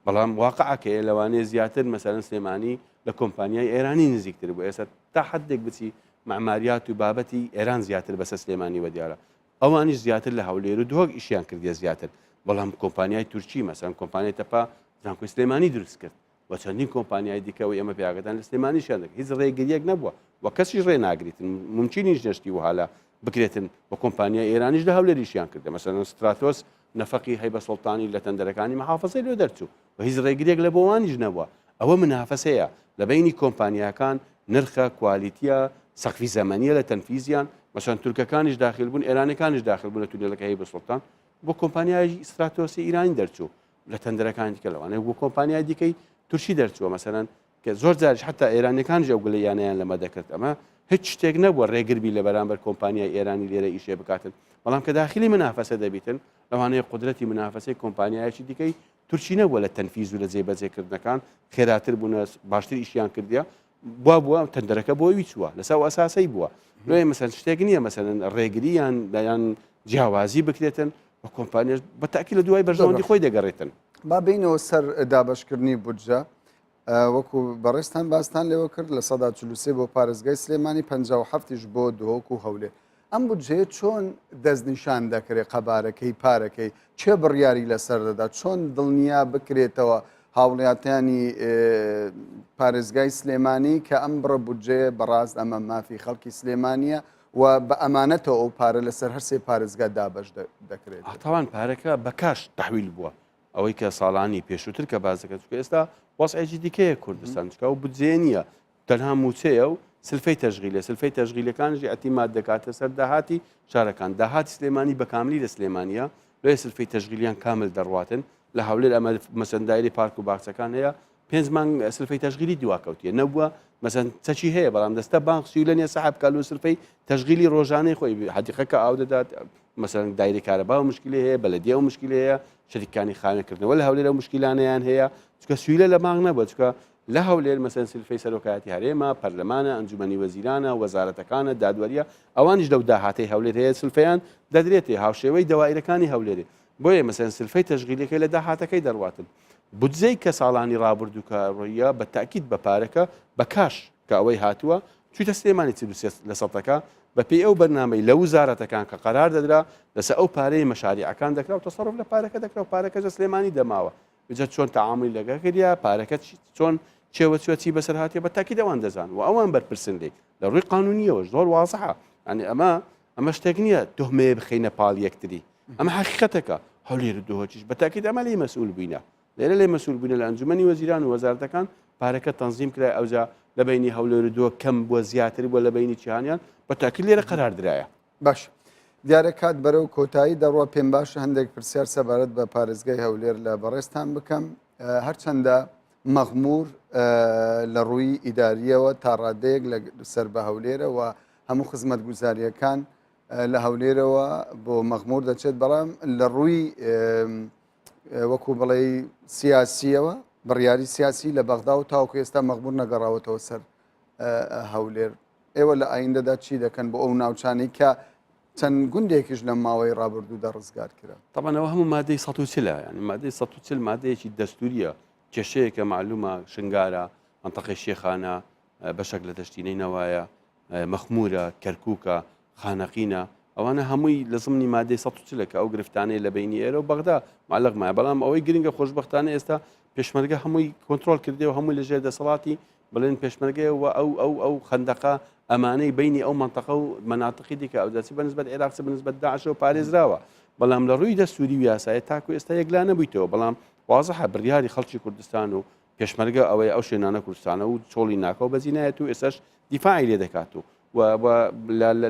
Speaker 2: بەڵام واقعەکەیە لەوانەیە زیاتر مەسەلەن سلێمانی لە کۆمپانیای ئێرانی نزیکتر بوو ئێستا تا حدێک بچی معماریات و بابەتی ئێران زیاتر بەسە سلێمانی وە دیارە ئەوانیش زیاتر لە هەولێر و دهۆک ئیشیان کردیە زیاتر بەڵام کۆمپانیای تورکی مەسەن کۆمپانیای تەپا زانکۆی سلێمانی دروست کرد و چەندین کۆمپانیای دیکە و ئێمە پیاگەدان لە سلێمانیشیان دەکرد هیچ ڕێگریەک نەبووە و کەسیش ڕێ ناگریتن ممکنیش نەشتی وها لە بکرێتن و کۆمپانیای ئێرانیش لە هەولێریشیان کردە مەسەن ستراتۆس نەفەقی هەیبە سوڵتانی لە تەندەرەکانی محافەزەی لۆ دەرچوو و هیچ ڕێگریەک لە بۆ وانیش نەبووە. ئەوە منافەسەیە لە بەینی کۆمپانیاکان، نرخە، کوالیتیە، سەقفی زەمەنیە لە تەنفیزیان، مەسەلەن تورکەکانیش داخیل بوون، ئێرانیەکانیش داخیل بوون لە تونێلەکە هەیبە سوڵتان بۆ کۆمپانیای ستراتۆسی ئیرانی دەرچوو لە تەندەرەکانی دیکە لەوانەیە بۆ کۆمپانیای دیکەی تورکی دەرچووە مەسەلەن کە زۆر جاریش حتا ئێرانیەکانیش ئەو گلەییانەیان لەمە دەکرد ئەمە هیچ شتێک نەبووە ڕێگربی لە بەرامبەر کۆمپانیای ئێرانی لێرە ئیشێ بکاتن بەڵام کە داخلی منافەسە دەبیتن لەوانەیە قدرەتی منافەسەی کۆمپانیایەکی دیکەی تورکی نەبووە لە تەنفیز و لە جێبەجێکردنەکان خێراتر بوونە باشتر ئیشیان کردیە بوا بووە تەندەرەکە بۆ وی چووە لەسەر ئەو ئەساسەی بووە لۆیە مەسەن شتێک نییە مەسەن ڕێگریان لایەن جیاوازی بکرێتن و کۆمپانیاش بە تاکی لە دوای بەرژەوەندی خۆی دەگەڕێتن.
Speaker 1: با بینەوە سەر دابەشکردنی بودجە وەکو بەڕێزتان باستان لێوە کرد 43% بۆ پارێزگای سلێمانی 57یش بۆ دهۆک و هەولێر ئەم بودجەیە چۆن دەستنیشان دەکرێت قەبارەکەی پارەکەی چێ بڕیاری لەسەر دەدا چۆن دڵنیا بکرێتەوە هاوڵاتیانی پارێزگای سلێمانی کە ئەم بڕە بودجەیە بەڕاست ئەمە مافی خەڵکی سلێمانیە و بە ئەمانەتەوە ئەو پارە لەسەر هەرسێ پارێزگا دابەش دەکرێت.
Speaker 2: تاوان پارەکە بە کاش تەحویل بووە ئەوەی کە ساڵانی پێشووتر کە باس دەکەن چونکە ئێستا وەزعێکی دیکەیە کوردستان چونکە ئەو بودجەیە نییە تەنها مووچەیە و سلفەی تەشغیلە سلفەی تەشغیلەکانیش ئیعتیماد دەکاتە سەر داهاتی شارەکان داهاتی سلێمانی بە کاملی لە سلێمانیە لۆیە سلفەی تەشغیلیان کامل دەڕواتن لە هەولێر ئەمە مەسەن دایرەی پارک و باخچەکان هەیە پێنج مانگ سلفەی تەشغیلی دواکەوتیە نەبووە مەسەن چەکی هەیە بەڵام دەستە بانق سیولە نیە سەحب کە لۆ سلفەی تەشغیلی ڕۆژانەی خۆی حەدیقەکە ئاو دەدات مەسەن دایرەی کارەبا و مشکلی هەیە بەلەدیە و مشکلی هەیە شەریکانی خاوێنکردنەوە لە هەولێر ئەو مشکلانەیان هەیە چونکە سویلە لە بانق نەبووە چونکە لە هەولێر مەسەن سلفەی سەرۆکایەتی هەرێمە پەرلەمانە ئەنجومەنی وەزیرانە وەزارەتەکانە دادوەریە ئەوانیش لەو داهاتەی هەولێر هەیە سلفەیان دەدرێتێ هاوشێوەی دەوایرەکانی هەولێرێ بۆیە مەسەن سلفەی تەشغیلەکەی لە داهاتەکەی دەڕواتن بودجەی کە ساڵانی ڕابردوو کە ڕۆیە بە تاکید بە پارەکە بە کاش کە ئەوەی هاتووە چویتە سلێمانی 43 لە سەتەکە بە پێی ئەو بەرنامەی لە وزارەتەکان کە قەرار دەدرا لەسەر ئەو پارەی مەشاریعەکان دەکرا و تەسەڕوف لە پارەکە دەکرا و پارەکەش لە سلێمانی دەماوە ئینجا چۆن تەعامولی لەگەڵ کریا پارەکە چۆن چێوە چوە چی بەسەر هاتیە بە تاکید ئەوان دەزان و ئەوان بەرپرسن لێی لە ڕووی قانونیەوەش زۆر وازحە یعنی ئەمە ئەمە شتێک نییە تهمەیە بخەینە پاڵ یەکتری ئەمە حەقیقەتەکە هەولێر و دهۆکیش بە تاکید ئەمە لێی مەسئول بووینە لێرە لێ مەسئول بووینە لە ئەنجومەنی وەزیران و وەزارەتەکان پارەکە تەنزیم کرای ئەوجا لە بەینی هەولێر و دهۆک کەم بووە زیاتر بووە لە بەینی جیهانیان بە تاکید لێرە قەرار درایە.
Speaker 1: باش دیارە کات بەرەو کۆتایی دەڕوا پێم باشە هەندێک پرسیار سەبارەت بە پارێزگای هەولێر لە بەڕێزتان بکەم هەرچەندە مەغمور لە ڕووی ئیداریەوە تا ڕادەیەک لە سەر بە هەولێرە و هەموو خزمەتگوزاریەکان لە هەولێرەوە بۆ مەغمور دەچێت بەڵام لە ڕووی وەکو بڵێ سیاسیەوە بڕیاری سیاسی لە بەغدا و تاوکو ئێستا مەغمور نەگەڕاوەتەوە سەر هەولێر ئێوە لە ئایندەدا چی دەکەن بۆ ئەو ناوچانەی کە چەند گوندێکیش لەم ماوەی ڕابردوودا ڕزگار کرا؟
Speaker 2: تەبعەن ئەوە هەموو مادەی 140 ە یانی مادەی 140 مادەیەکی دەستوریە کێشەیەکە مەعلومە شنگارە مەنتەقەی شێخانە بەشێک لە دەشتی نەینەوایە مەخمورە کەرکوکە خانەقینە ئەوانە هەمووی لە زمنی مادەی 140 کە ئەو گرفتانەی لە بینی ئێرە و بەغدا معلق مایە بەڵام ئەوەی گرنگە خۆشببختانە ئێستا پێشمەرگە هەمووی کۆنترۆل کردێ و هەمووی لەژێر دەسەڵاتی بڵێن پێشمەرگەیە و ئەو ئەو ئەو خەندەقە ئەمانەی بینی ئەو مەنتەقە و مەناتقی دیکە ئەوجا چ بەنسبەت عێراق چ بەنسبەت داعشەوە پارێزراوە بەڵام لە ڕووی دەستوری و یاسایە تاکو ئێستا یەکلا نەبوویتەوە بەڵام وازحە بڕیاری خەڵکی کوردستان و پێشمەرگە ئەوەیە ئەو شوێنانە کوردستانە و چۆڵی ناکەوە بەجی نایەت و ئێستاش دیفاعی لێ دەکات و و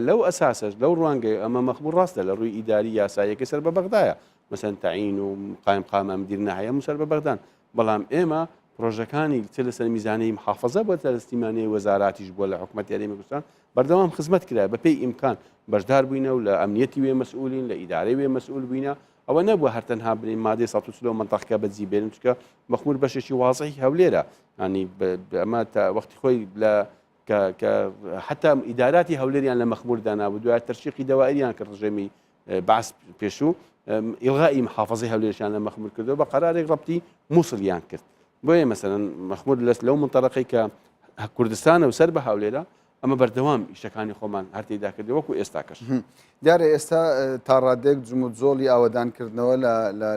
Speaker 2: لەو ئەساسەش لەو ڕوانگەی ئەمە مەخمور ڕاستە لە ڕووی ئیداری یاساییەکەی سەر بە بەغدایە مەسەن تەعین و قایم قامە مدیر ناحیە هەموو سەر بە بەغدان بەڵام ئێمە پرۆژەکانی چ لەسەر میزانەی محافظە بووە لە سیمانەی وەزاراتیش بووە لە حکومەتی هەرێمی کوردستان بەردەوام خزمەت کرا بەپێی ئیمکان بەشدار بووینە و لە ئەمنیەتی وێ مەسئولین لە ئیدارەی وێ مەسئول بووینە ئەوە نەبووە هەر تەنها بنین مادەی 140 مەنتەقەکە بەجی بێنن چونکە مەخمور بەشێکی وازحی هەولێرە ینی ئەمە تا وەختی خۆی لە کە حتا ئیداراتی هەولێریان لە مەخمور دانابوو دوای تەرشیقی دەوائریان کرد ڕژێمی بەعس پێشوو ئیلغائی محافظەی هەولێرشیان لە مەخمور کردەوە بە قەرارێک ڕەبتی مووسڵیان کرد بۆیە مەسەلەن مەخمور لەس لەو منتەقەی کە کوردستانە و سەر بە هەولێرە ئەمە بەردەوام ئیشەکانی خۆمان هەر تێدا کردی وەکو ئێستاکەش.
Speaker 1: دیارە ئێستا تاڕادەیەک جموجۆڵی ئاوەدانکردنەوە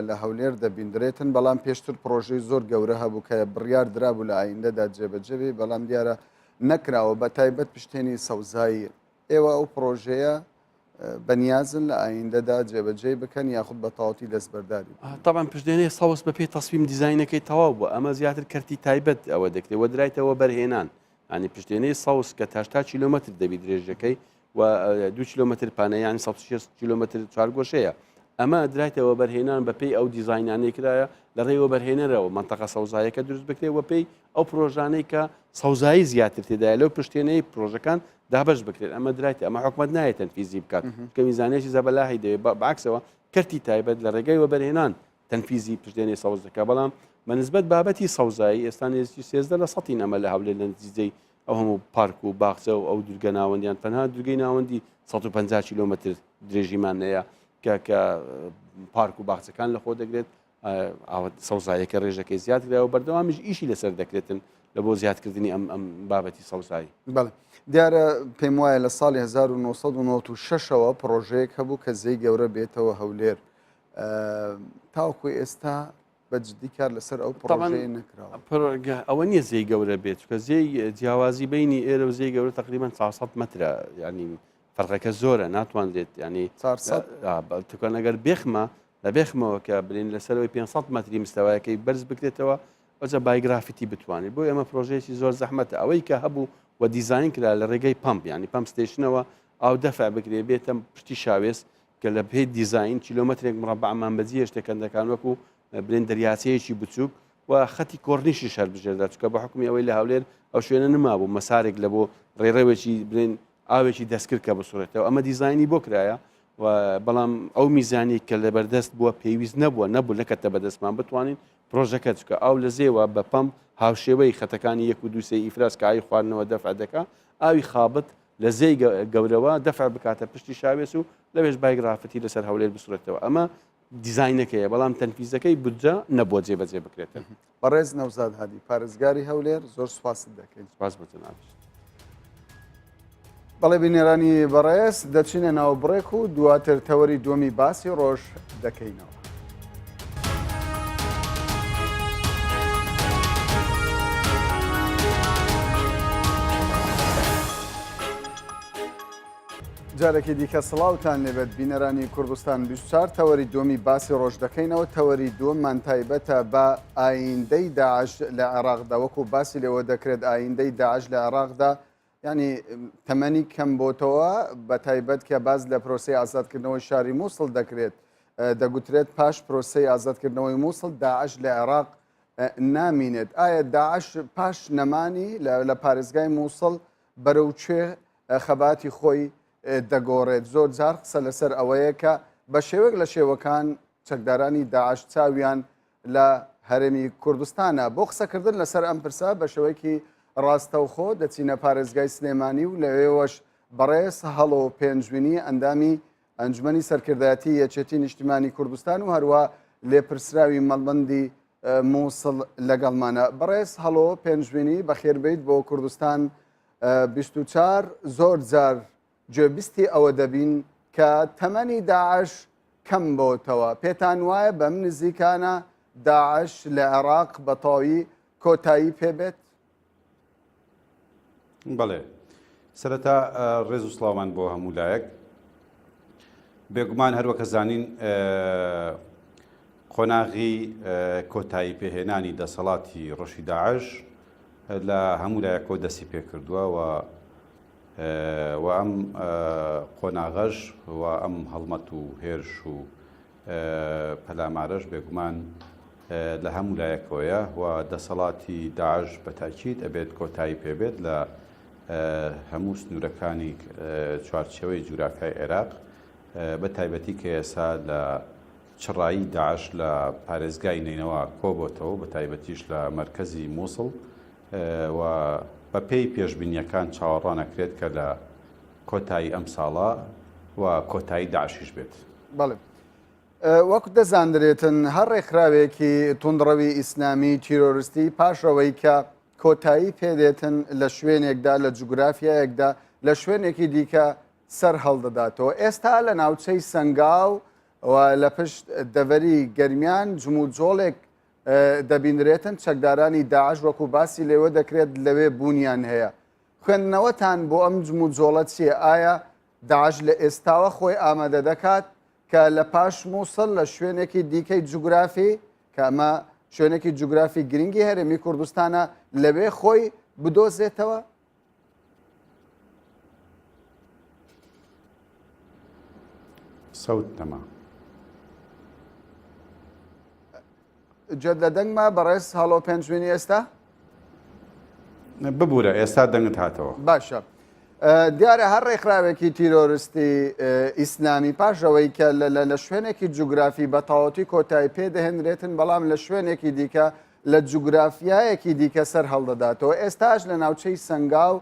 Speaker 1: لە هەولێر دەبیندرێتن، بەڵام پێشتر پڕۆژەی زۆر گەورە هەبوو کە بڕیار درابوو لە ئایندەدا جێبەجێ بێ، بەڵام دیارە نەکراوە، بە تایبەت پشتێنی سەوزایی. ئێوە ئەو پڕۆژەیە بەنیازن لە ئایندەدا جێبەجێی بکەن یاخود بە تەواوەتی دەستبەرداری بن؟
Speaker 2: تەبعەن پشتێنەی سەوز بەپێی تەسمیم دیزاینەکەی تەواو بووە، ئەمە زیاتر کەرتی تایبەت ئەوە دەکرێت و درایتە وەبەرهێنان، یانی پشتێنەی سەوز کە تا کیلۆمەتر دەبی درێژەکەی و دو کیلۆمەتر پانە یانی 160 کیلۆمەتر چوارگۆشەیە ئەمە درایتە وەبەرهێنان بە پێی ئەو دیزاینانەی کرایە لە ڕێی وەبەرهێنەرەوە مەنتەقە سەوزایەکە دروست بکرێت وە پێی ئەو پرۆژانەی کە سەوزایی زیاتر تێدایە لەو پشتێنەی پرۆژەکان دابەش بکرێت ئەمە درایتە ئەمە حکومت نایە تەنفیزی بکات کە میزانێکی زەبەلاحی دەوێت بەعکسەوە کەرتی تایبەت لە ڕێگەی وەبەرهێنان تەنفیزی پشتێنەی سەوز دەکات، بەڵام بە نسبەت بابەتی سەوزایی ئێستا نێزیکی 13 لە سەتی ئەمە لە هەولێر لە نتیجەی ئەو هەموو پارک و باخچە و ئەو دوورگە ناوەندیان تەنها دوورگەی ناوەندی 150 کیلۆمەتر درێژیمان هەیە کە کە پارک و باخچەکان لە خۆ دەگرێت سەوزایەکە ڕێژەکەی زیاد کرا و بەردەوامیش ئیشی لەسەر دەکرێتن لە بۆ زیادکردنی ئەم ئەم بابەتی سەوزایی.
Speaker 1: بەڵێ دیارە پێم وایە لە ساڵی 1996ەوە پڕۆژەیەک هەبوو کە زێی گەورە بێتەوە هەولێر تاوەکو ئێستا بە جدی کار لەسەر ئەو پڕۆژەیە نەکراوە.
Speaker 2: پڕۆژە ئەوە نییە زێی گەورە بێت چونکە زێی جیاوازی بینی ئێرە و زێی گەورە تقریبان 400 مترە ینی فەرقەکە زۆرە ناتوانرێت ینی
Speaker 1: 400
Speaker 2: تکان ئەگەر بێخمە لە بێخمەوە کە بلین لەسەرەوەی 500 متری مستەوایەکەی بەرز بکرێتەوە ئەوجا بایگرافیتی بتوانێت بۆ ئێمە پرۆژەیەکی زۆر زەحمەتە ئەوەی کە هەبوو و دیزاین کرا لە ڕێگەی پمپ ینی pump station ەوە ئاو دەفع بکرێ بێتە پشتی شاوێس کە لە پێی دیزاین کیلۆمەترێک مڕەبەعمان بەجی هێشتە کەندەکان وەکو بلێن دەریاچەیەکی بچووک و خەتی کۆرنیشیش هەربژێردا چکە بە حکومی ئەوەی لە هەولێر ئەو شوێنە نمابوو مەسارێک لە بۆ ڕێڕەوێکی بلێن ئاوێکی دەستکرد کە بسوڕێتەوە ئەمە دیزاینی بۆ کرایە و بەڵام ئەو میزانی کە لەبەردەست بووە پێویست نەبووە نەبوو نەکەتە بەدەستمان بتوانین پرۆژەکە چکە ئاو لە زێوە بە پەمپ هاوشێوەی خەتەکانی یەک و دوو سێ ئیفراز کە ئاوی خواردنەوە دەفع دەکا ئاوی خابت لە زێی گەورەوە دەفع بکاتە پشتی شاوێس و لەوێش بایگرافتی لەسەر هەولێر بسڕێتەوە ئەمە دیزاینەکەیە بەڵام تەنفیزەکەی بودجە نەبووە جێبەجێ بکرێتن.
Speaker 1: بەڕێز نەوزاد هادی پارێزگاری هەولێر زۆر سوپاست دەکەین.
Speaker 2: سپاس بۆ جەنابیشت.
Speaker 1: بەڵێ بینەرانی بەڕێز دەچینە ناو بڕێک و دواتر تەوەری دووەمی باسی ڕۆژ دەکەینەوە. جارێکی دیکە سڵاوتان لێبێت بینەرانی کوردستان 24 تەوەری دووەمی باسی ڕۆژ دەکەینەوە تەوەری دووەممان تایبەتە بە ئایندەی داعش لە عێراقدا وەکو باسی لێوە دەکرێت ئایندەی داعش لە عێراقدا یانی تەمەنی کەم بۆتەوە بە تایبەت کە باس لە پرۆسەی ئازادکردنەوەی شاری مووسڵ دەکرێت دەگوترێت پاش پرۆسەی ئازادکردنەوەی مووسڵ داعش لە عێراق نامینێت ئایا داعش پاش نەمانی لە پارێزگای مووسڵ بەرەو کوێ خەباتی خۆی دەگۆڕێت زۆر جار قسە لەسەر ئەوەیە کە بە شێوەیەک لە شێوەکان چەکدارانی داعش چاویان لە هەرێمی کوردستانە. بۆ قسەکردن لەسەر ئەم پرسە بە شێوەیەکی ڕاستەوخۆ دەچینە پارێزگای سلێمانی و لەوێوەش بەڕێز هەڵۆ پێنجوینی ئەندامی ئەنجومەنی سەرکردایەتی یەکێتی نیشتیمانی کوردستان و هەروە لێپرسراوی مەڵبەندی مووسڵ لەگەڵمانە. بەڕێز هەڵۆ پێنجوینی بەخێربێیت بۆ کوردستان 24 زۆر جار گوێبیستی ئەوە دەبین کە تەمەنی داعش کەم بۆتەوە، پێتان وایە بەم نزیکانە داعش لە عێراق بە تەواوی کۆتایی پێ بێت؟
Speaker 3: بەڵێ سەرەتا ڕێز و سڵاومان بۆ هەموو لایەک بێگومان هەروەکە زانین قۆناغی کۆتایی پێهێنانی دەسەڵاتی ڕەشی داعش لە هەموو لایەکەوە دەستی پێکردووە و و ئەم قۆناغەش و ئەم هەڵمەت و هێرش و پەلامارەش بێگومان لە هەموو لایەکەوەیە و دەسەڵاتی داعش بە تاکید ئەبێت کۆتایی پێبێت لە هەموو سنوورەکانی چوارچێوەی جوگرافیای عێراق بە تایبەتی کە ئێستا لە چڕایی داعش لە پارێزگای نەینەوا کۆبۆتەوە بە تایبەتیش لە مەرکەزی مووسڵ و بەپێی پێشبینییەکان چاوەڕوان ئەکرێت کە لە کۆتایی ئەمساڵە و کۆتایی داعشیش بێت.
Speaker 1: بەڵێ. وەک دەزاندرێتن هەر ڕێکخراوێکی توندڕەوی ئیسلامی تیرۆرستی پاش ئەوەی کە کۆتایی پێدێتن لە شوێنێکدا لە جوگرافیایەکدا لە شوێنێکی دیکە سەر هەڵدەداتەوە ئێستا لە ناوچەی سەنگاو و لە پشت دەڤەری گەرمیان جموجۆڵێک دەبینرێتن چەکدارانی داعش وەکو باسی لێوە دەکرێت لەوێ بوونیان هەیە خوێندنەوەتان بۆ ئەم جموجۆڵە چییە ئایا داعش لە ئێستاوە خۆی ئامادە دەکات کە لە پاش مووسڵ لە شوێنێکی دیکەی جوگرافی کە ئەمە شوێنێکی جوگرافی گرنگی هەرێمی کوردستانە لەوێ خۆی بدۆزێتەوە؟
Speaker 3: سەوت نەما.
Speaker 1: جێت لە دەنگمە بەڕێز هەڵۆ پێنجوینی ئێستا؟
Speaker 3: ببورە ئێستا دەنگت هاتەوە.
Speaker 1: باشە دیارە هەر ڕێکخراوێکی تیرۆرستی ئیسلامی پاش ئەوەی کە لە شوێنێکی جوگرافی بە تەواوەتی کۆتایی پێ دەهێنرێتن بەڵام لە شوێنێکی دیکە لە جوگرافیایەکی دیکە سەر هەڵدەداتەوە ئێستاش لە ناوچەی سەنگاو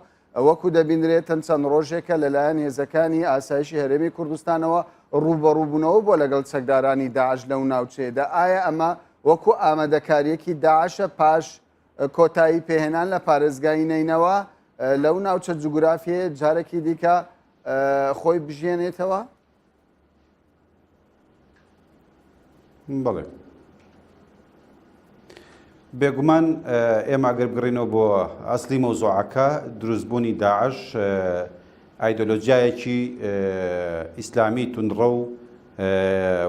Speaker 1: وەکو دەبینرێتن چەند ڕۆژێکە لەلایەن هێزەکانی ئاسایشی هەرێمی کوردستانەوە ڕووبەڕووبوونەوە بۆ لەگەڵ چەکدارانی داعش لەو ناوچەیەدا ئایا ئەمە وەکو ئامادەکاریەکی داعشە پاش کۆتایی پێهێنان لە پارێزگای نەینەوا لەو ناوچە جوگرافیە جارێکی دیکە خۆی بژێنێتەوە؟
Speaker 3: بەڵێ بێگومان ئێمە ئەگەر بگەڕێینەوە بۆ ئەسلی مەوزوعەکە دروستبوونی داعش ئایدۆلۆجیایەکی ئیسلامی توندڕەو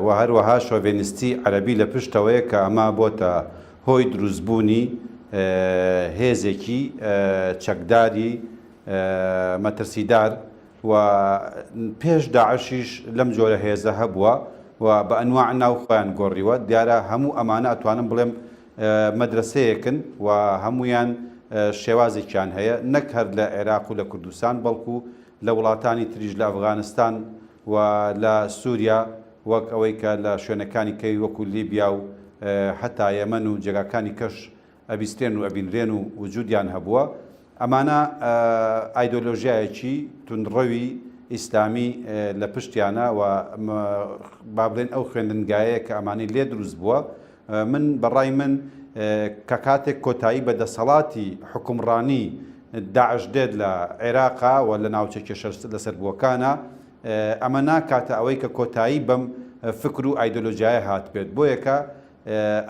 Speaker 3: و هەروەها شۆڤێنیستی عەرەبی لە پشتەوەیە کە ئەمە بۆتە هۆی دروستبوونی هێزێکی چەکداری مەترسیدار و پێش داعشیش لەم جۆرە هێزە هەبووە و بە ئەنواع ناو خۆیان گۆڕیوە، دیارە هەموو ئەمانە ئەتوانم بڵێم مەدرەسەیەکن و هەموویان شێوازێکیان هەیە نەک هەر لە عێراق و لە کوردستان بەڵکو لە وڵاتانی تریش لە ئەفغانستان و لە سوریا وەک ئەوەی کە لە شوێنەکانی کەی وەکو لیبیا و حەتا یەمەن و جێگاکانی کەش ئەبیسترێن و ئەبینرێن و وجودیان هەبووە، ئەمانە ئایدۆلۆژیایەکی توندڕەوی ئیسلامی لە پشتیانە و با بڵێن ئەو خوێندنگایەیە کە ئەمانەی لێ دروست بووە. من بە ڕای من کە کاتێک کۆتایی بە دەسەڵاتی حوکمڕانی داعش دێت لە عێراقا و لە ناوچە کێشە لەسەربووەکانا، ئەمە ناکاتە ئەوەی کە کۆتایی بەم فکر و ئایدۆلۆژیایە هاتبێت. بۆیەکە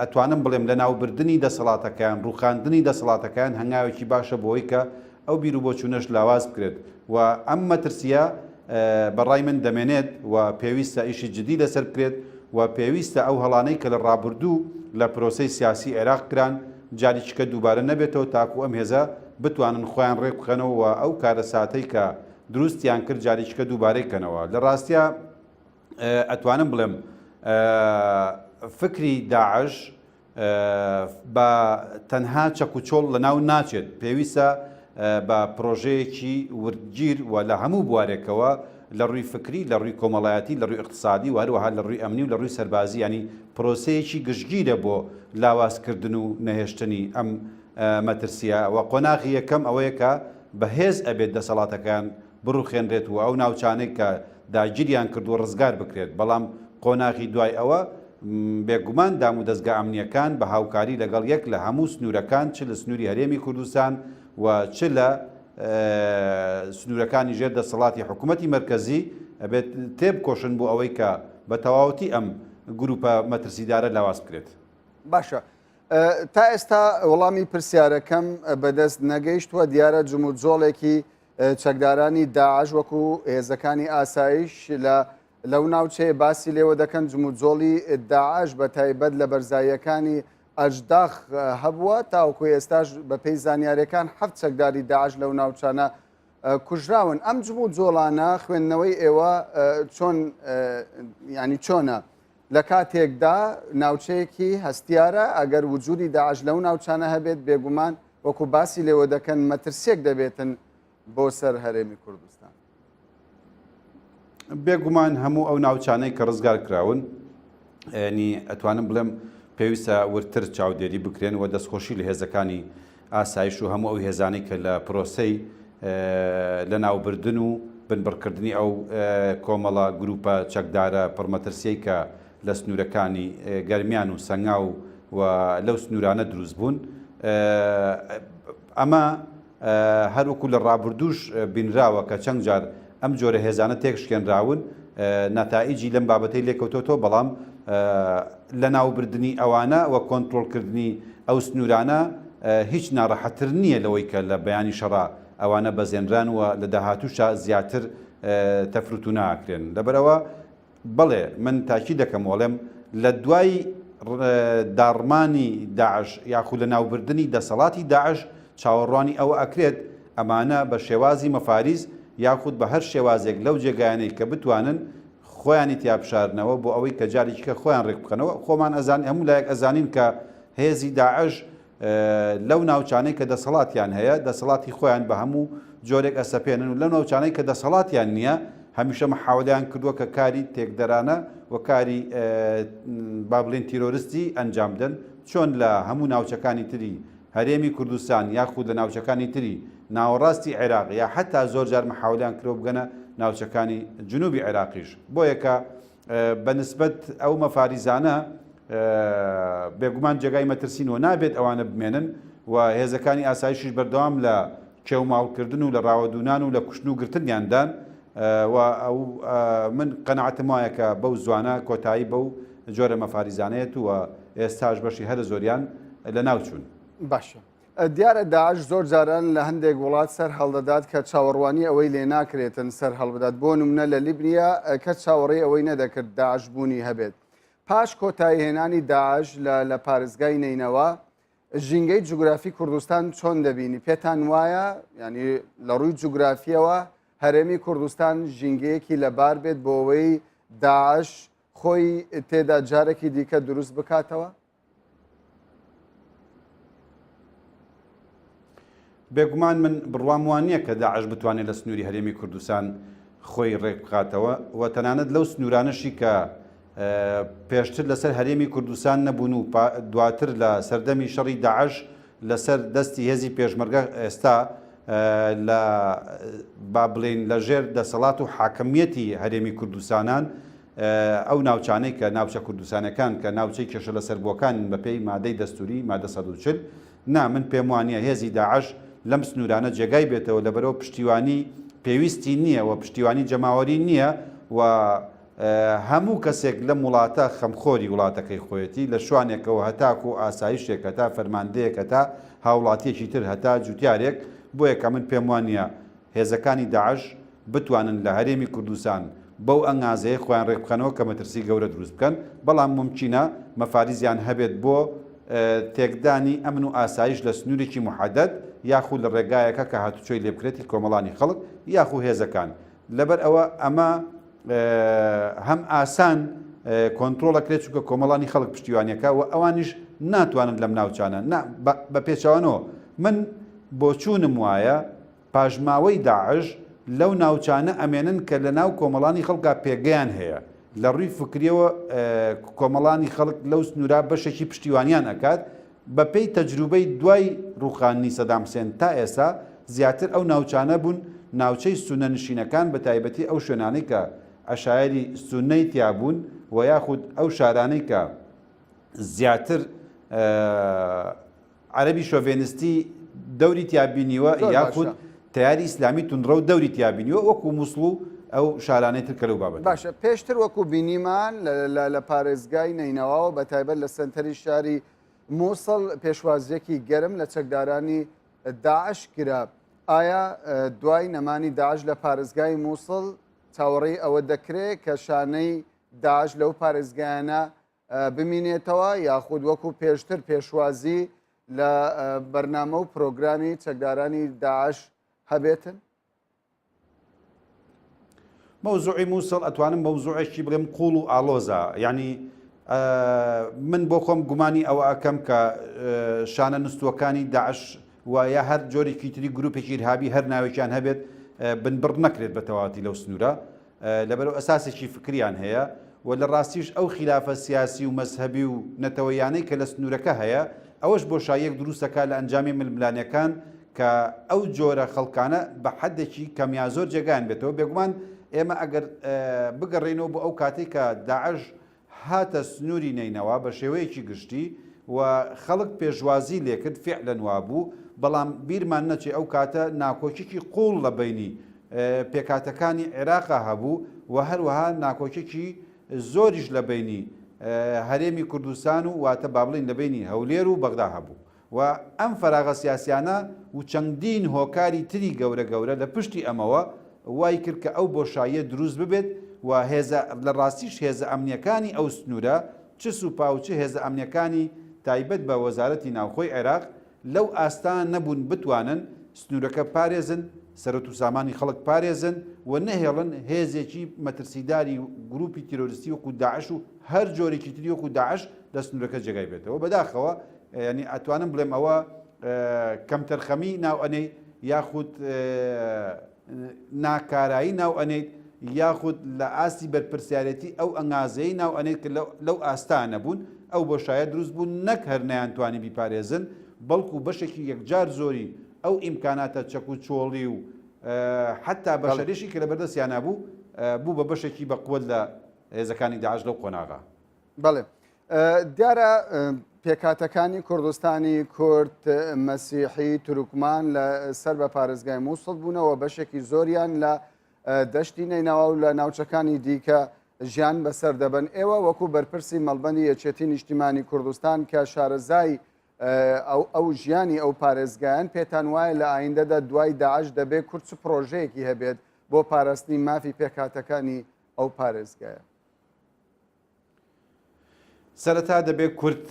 Speaker 3: ئەتوانم بڵێم لەناوبردنی دەسەڵاتەکەیان، ڕووخاندنی دەسەڵاتەکەیان هەنگاوێکی باشە بۆوەی کە ئەو بیروبۆچوونەش لاواز بکرێت و ئەم مەترسییە بە ڕای من دەمێنێت و پێویستە ئیشی جدی لەسەر بکرێت و پێویستە ئەو هەڵانەی کە لە ڕابردوو لە پرۆسەی سیاسی عێراق کران جاریچکە دووبارە نەبێتەوە تاکو ئەم هێزە بتوانن خۆیان ڕێکبخەنەوە و ئەو کارەساتەی کە دروستیان کرد جاریچکە دووبارەی کەنەوە. لە ڕاستیا ئەتوانم بڵێم فکری داعش بە تەنها چەک و چۆڵ لەناو ناچێت، پێویستە بە پرۆژەیەکی وردگیر و لە هەموو بوارێکەوە لە ڕووی فکری، لە ڕووی کۆمەڵایەتی، لە ڕووی ئیقتسادی و هەروەها لە ڕووی ئەمنی و لە ڕووی سەربازی یانی پرۆسەیەکی گشتگیرە بۆ لاوازکردن و نەهێشتنی ئەم مەترسییە و قۆناغی یەکەم ئەوەیە کە بەهێز ئەبێت دەسەڵاتەکەیان بڕوخێنرێت و ئەو ناوچانەی کە داگیریان کردووە ڕزگار بکرێت، بەڵام قۆناغی دوای ئەوە بێگومان دامودەزگا ئەمنییەکان بە هاوکاری لەگەڵ یەک لە هەموو سنوورەکان چ لە سنووری هەرێمی کوردستان و چ لە سنوورەکانی ژێر دەسەڵاتی حکوومەتی مەرکەزی ئەبێت تێبکۆشن بۆ ئەوەی کە بە تەواوەتی ئەم گرووپە مەترسیدارە لاواز بکرێت.
Speaker 1: باشە تا ئێستا وەڵامی پرسیارەکەم بەدەست نەگەیشتووە، دیارە جموجۆڵێکی چەکدارانی داعش وەکو هێزەکانی ئاسایش لە لەو ناوچەیە باسی لێوە دەکەن جموجۆڵی داعش بە تایبەت لە بەرزاییەکانی ئەجداخ هەبووە تاوەکو ئێستاش بەپێی زانیاریەکان حەفت چەکداری داعش لەو ناوچانە کوژراون ئەم جموجۆڵانە خوێندنەوەی ئێوە چۆن ینی چۆنە لە کاتێکدا ناوچەیەکی هەستیارە ئەگەر وجودی داعش لەو ناوچانە هەبێت بێگومان وەکو باسی لێوە دەکەن مەترسیەک دەبێتن بۆ سەر هەرێمی کوردستان.
Speaker 3: بێگومان هەموو ئەو ناوچانەی کە ڕزگار کراون ینی ئەتوانم بڵێم پێویستە وردتر چاودێری بکرێن و دەستخۆشی لە هێزەکانی ئاسایش و هەموو ئەو هێزانەی کە لە پرۆسەی لەناوبردن و. بنبڕکردنی ئەو کۆمەڵە گروپە چەکدارە پڕمەترسیەی کە لە سنوورەکانی گەرمیان و سەنگاو و لەو سنوورانە دروست بوون. ئەمە هەروەکو لە ڕابردووش بینراوە کە چەند جار ئەم جۆرە هێزانە تێکشکێنراون، نەتائیجی لەم بابەتەی لێکەوتۆتەوە، بەڵام لەناوبردنی ئەوانە و کۆنترۆڵکردنی ئەو سنوورانە هیچ ناڕەحەتتر نییە لەوەی کە لە بەیانی شەڕا ئەوانە بەزێنران و لە داهاتووشا زیاتر تەفروتونا ئەکرێن. لەبەرئەوە بەڵێ من تاکید دەکەم و ئەڵێم لە دوای داڕمانی داعش یاخود لەناوبردنی دەسەڵاتی داعش چاوەڕوانی ئەوە ئەکرێت ئەمانە بە شێوازی مەفاریز یاخود بە هەر شێوازێک لەو جێگایانەی کە بتوانن خۆیانی تیا بشارنەوە بۆ ئەوەی کە جارێکیکە خۆیان ڕێکبخەنەوە خۆمان ئەزانین هەموو لایەک ئەزانین کە هێزی داعش لەو ناوچانەی کە دەسەڵاتیان هەیە دەسەڵاتی خۆیان بە هەموو جۆرێک ئەسەپێنن و لەو ناوچانەی کە دەسەڵاتیان نییە هەمیشە محاولەیان کردووە کە کاری تێکدەرانە و کاری با بڵێین تیرۆرستی ئەنجام بدەن چۆن لە هەموو ناوچەکانی تری هەرێمی کوردستان یاخود لە ناوچەکانی تری ناوەڕاستی عێراق یا حەتا زۆر جار محاولەیان کردووە بگەنە ناوچەکانی جنوبی عێراقیش بۆیە کە بە نسبەت ئەو مەفاریزانە بێگومان جێگای مەترسین و نابێت ئەوانە بمێنن و هێزەکانی ئاسایشیش بەردەوام لە کێوماڵکردن و لە ڕاوەدوونان و لە کوشتن و گرتنیاندان و ئەو من قەناعەتم وایە کە بەو زوانە کۆتایی بەو جۆرە مەفاریزانەیەت و ئێستاش بەشی هەرە زۆریان لەناو چوون.
Speaker 1: باشە دیارە داعش زۆر جاران لە هەندێک وڵات سەر هەڵدەدات کە چاوەڕوانی ئەوەی لێ ناکرێتن سەر هەڵبدات بۆ نمونە لە لیبنیا کەس چاوەڕێی ئەوەی نەدەکرد داعش بوونی هەبێت پاش کۆتاییهێنانی داعش لە لە پارێزگای نەینەوا ژینگەی جوگرافی کوردستان چۆن دەبینی پێتان وایە ینی لە ڕووی جوگرافیەوە هەرێمی کوردستان ژینگەیەکی لەبار بێت بۆ ئەوەی داعش خۆی تێدا جارێکی دیکە دروست بکاتەوە؟
Speaker 3: بێگومان من بڕوام وا نییە کە داعش بتوانێت لە سنووری هەرێمی کوردستان خۆی ڕێک بخاتەوە و تەنانەت لەو سنوورانەشی کە پێشتر لەسەر هەرێمی کوردستان نەبوون و دواتر لە سەردەمی شەڕی داعش لەسەر دەستی هێزی پێشمەرگە ئێستا لە با بڵێین لە ژێر دەسەڵات و حاکمیەتی هەرێمی کوردستانان ئەو ناوچانەی کە ناوچە کوردستانەکان کە ناوچەی کێشە لەسەربووەکانن بەپێی مادەی دەستوری مادە 140 نا من پێم وانیە هێزی داعش لەم سنوورانە جێگای بێتەوە لەبەرئەوە پشتیوانی پێویستی نییە و پشتیوانی جەماوەری نییە و هەموو کەسێک لەم وڵاتە خەمخۆری وڵاتەکەی خۆیەتی لە شوانێکەوە هەتاکو ئاسایشێک هەتا فەرماندەیەک هەتا هاوڵاتیەکی تر هەتا جوتیارێک بۆیە کە من پێم وانیە هێزەکانی داعش بتوانن لە هەرێمی کوردستان بەو ئەنگازەیە خۆیان رێکبخەنەوە کە مەترسی گەورە دروست بکەن، بەڵام مومکینە مەفاریزیان هەبێت بۆ تێکدانی ئەمن و ئاسایش لە سنوورێکی موحەدەد یاخو لە رێگایەکە کە هاتوچۆی لێبکرێتی کۆمەڵانی خەڵک یاخو هێزەکان لەبەر ئەوە ئەمە هەم ئاسان کۆنترۆڵ ئەکرێت چونکە کۆمەڵانی خەڵک پشتیوانیەکە و ئەوانیش ناتوانن لەم ناوچانە نا بە پێچەوانەوە من بۆچوونم وایە پاشماوەی داعش لەو ناوچانە ئەمێنن کە لە ناو کۆمەڵانی خەڵکا پێگەیان هەیە، لە ڕووی فکریەوە کۆمەڵانی خەڵک لەو سنوورە بەشێکی پشتیوانیان ئەکات، بە پێی تەجروبەی دوای ڕووخاندنی سەدام حسێن تا ئێستا زیاتر ئەو ناوچانە بوون ناوچەی سوننە نشینەکان بە تایبەتی ئەو شوێنانەی کە عەشایەری سوننەی تیا بوون و یاخود ئەو شارانەی کە زیاتر عەرەبی شۆڤێنستی دەوری تیا بینیوە یاخود تەیاری ئیسلامی توندڕەو دەوری تیا بینیوە وەکو موسڵ و ئەو شارانەی تر کە لەو بابەتە.
Speaker 1: باشە پێشتر وەکو بینیمان لە پارێزگای نەینەواوە بە تایبەت لە سەنتەری شاری موسڵ پێشوازیەکی گەرم لە چەکدارانی داعش کرا ئایا دوای نەمانی داعش لە پارێزگای موسڵ چاوەڕێی ئەوە دەکرێت کە شانەی داعش لەو پارێزگایانە بمینێتەوە یاخود وەکو پێشتر پێشوازی لە بەرنامە و پرۆگرامی چەکدارانی داعش هەبێتن؟
Speaker 3: مەوزوعی مووسڵ ئەتوانم مەوزوعێکی بڵێم قوڵ و ئاڵۆزە یعنی من بۆ خۆم گومانی ئەوە ئەکەم کە شانە نووسوەکانی داعش و یا هەر جۆرێکی تری گروپێکی ئیرهابی هەر ناوێکیان هەبێت بنبڕ نەکرێت بە تەواوەتی لەو سنوورە لەبەرئەوە ئەساسێکی فکریان هەیە و لە ڕاستیش ئەو خیلافە سیاسی و مەزهەبی و نەتەوەییانەی کە لە سنوورەکە هەیە ئەوەش بۆشاییەک دروست دەکات لە ئەنجامی ململانێکان کە ئەو جۆرە خەڵکانە بە حەدێکی کەم یا زۆر جێگایان بێتەوە بێگومان ئێمە ئەگەر بگەڕێینەوە بۆ ئەو کاتەی کە داعش هاتە سنووری نەینەوا بە شێوەیەکی گشتی و خەڵک پێشوازی لێکرد فیعلەن وابوو بەڵام بیرمان نەچێ ئەو کاتە ناکۆکیکی قووڵ لە بەینی پێکهاتەکانی عێراقا هەبوو و هەروەها ناکۆکیکی زۆریش لە بەینی هەرێمی کوردستان و واتە با بڵێین لە بەینی هەولێر و بەغدا هەبوو و ئەم فەراغە سیاسیانە و چەندین هۆکاری تری گەورە گەورە لە پشتی ئەمەوە وای کرد کە ئەو بۆشاییە دروست ببێت و هێزە لە ڕاستیش هێزە ئەمنیەکانی ئەو سنوورە چ سوپا و چ هێزە ئەمنیەکانی تایبەت بە وەزارەتی ناوخۆی عێراق لەو ئاستە نەبوون بتوانن سنوورەکە پارێزن، سەرەت و سامانی خەڵک پارێزن و نەهێڵن هێزێکی مەترسیداری گروپی تیرۆریستی وەکو داعش و هەر جۆرێکی تری وەکو داعش لە سنوورەکە جێگای بێتەوە. بەداخەوە یانی ئەتوانم بڵێم ئەوە کەمتەرخەمی ناو ئەنێی یاخود ناکارایی ناو ئەنێیت یاخود لە ئاستی بەرپرسیارێتی ئەو ئەنگازەی ناو ئەنێیت کە لەو ئاستا نەبوون ئەو بۆشایە دروست بوو نەک هەر نەیانتوانی بیپارێزن بەڵکو بەشێکی یەکجار زۆری ئەو ئیمکاناتە چەک و چۆڵی و حتا بەشەریشی کە لە بەردەستیانا بوو بوو بە بەشێکی بەقوەت لە هێزەکانی داعش لەو قۆناغە.
Speaker 1: بەڵێ دیارە پێکهاتەکانی کوردستانی کورد، مەسیحی، تورکمان لە سەر بە پارێزگای مووسڵ بوونەوە بەشێکی زۆریان لە دەشتی نەینەوا و لە ناوچەکانی دیکە ژیان بەسەر دەبەن. ئێوە وەکو بەرپرسی مەڵبەندی یەکێتی نیشتیمانی کوردستان کە شارەزای ئەو ئەو ژیانی ئەو پارێزگایەن پێتان وایە لە ئایندەدا دوای داعش دەبێت کورد چ پرۆژەیەکی هەبێت بۆ پاراستنی مافی پێکهاتەکانی ئەو پارێزگایە؟
Speaker 3: سەرەتا دەبێت کورد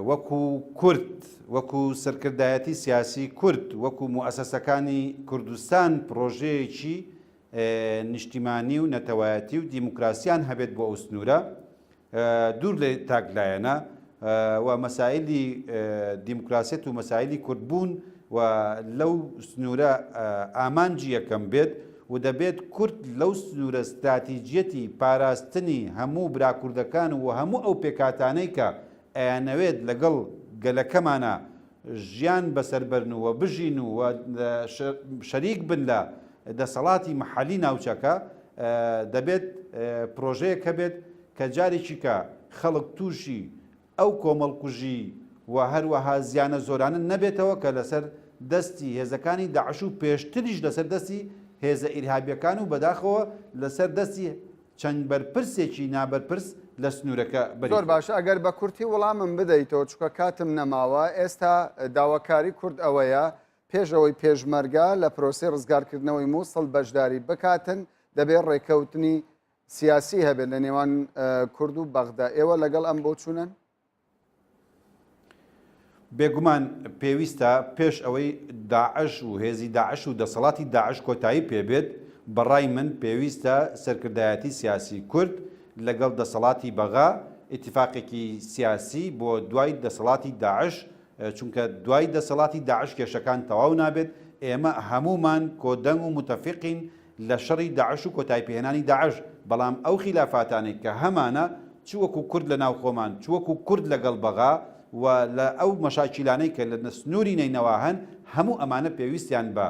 Speaker 3: وەکو کورد وەکو سەرکردایەتی سیاسی کورد وەکو موئەسەسەکانی کوردستان پرۆژەیەکی نیشتیمانی و نەتەوایەتی و دیموکراسیان هەبێت بۆ ئەو سنوورە دوور لە تاک لایەنە و مەسایلی دیموکراسیەت و مەسایلی کوردبوون و لەو سنوورە ئامانجی یەکەم بێت و دەبێت کورد لەو سنوورە ستراتیجیەتی پاراستنی هەموو برا کوردەکان و هەموو ئەو پێکهاتانەی کە ئەیانەوێت لەگەڵ گەلەکەمانا ژیان بەسەر بەرن و بژین و شەریک بن لە دەسەڵاتی مەحەلی ناوچەکە دەبێت پرۆژەیەک هەبێت کە جارێکی کە خەڵک تووشی ئەو کۆمەڵکوژی و هەروەها زیانە زۆرانە نەبێتەوە کە لەسەر دەستی هێزەکانی داعش و پێشتریش لەسەر دەستی هێزە ئیرهابیەکان و بەداخەوە لەسەر دەستی چەند بەرپرسێکی نابەرپرس لە سنوورەکە بەری
Speaker 1: زۆر
Speaker 3: کەوت.
Speaker 1: باشە ئەگەر بە کورتی وڵامم بدەیتەوە چونکە کاتم نەماوە ئێستا داواکاری کورد ئەوەیە پێش ئەوەی پێشمەرگە لە پرۆسەی ڕزگارکردنەوەی مووسڵ بەشداری بکاتن دەبێت ڕێککەوتنی سیاسی هەبێت لە نێوان کورد و بەغدا ئێوە لەگەڵ ئەم بۆچوونەن؟
Speaker 3: بێگومان پێویستە پێش ئەوەی داعش و هێزی داعش و دەسەڵاتی داعش کۆتایی پێبێت، بەڕای من پێویستە سەرکردایەتی سیاسی کورد لەگەڵ دەسەڵاتی بەغا ئیتیفاقێکی سیاسی بۆ دوای دەسەڵاتی داعش چونکە دوای دەسەڵاتی داعش کێشەکان تەواو نابێت، ئێمە هەموومان کۆدەنگ و موتەفیقین لە شەڕی داعش و کۆتایپێهێنانی داعش، بەڵام ئەو خیلافاتانەی کە هەمانە چ وەکو کورد لە ناو خۆمان چ وەکو کورد لەگەڵ بەغا و لە ئەو مەشاکیلانەی کە لە سنووری نەینەوا هەن هەموو ئەمانە پێویستیان بە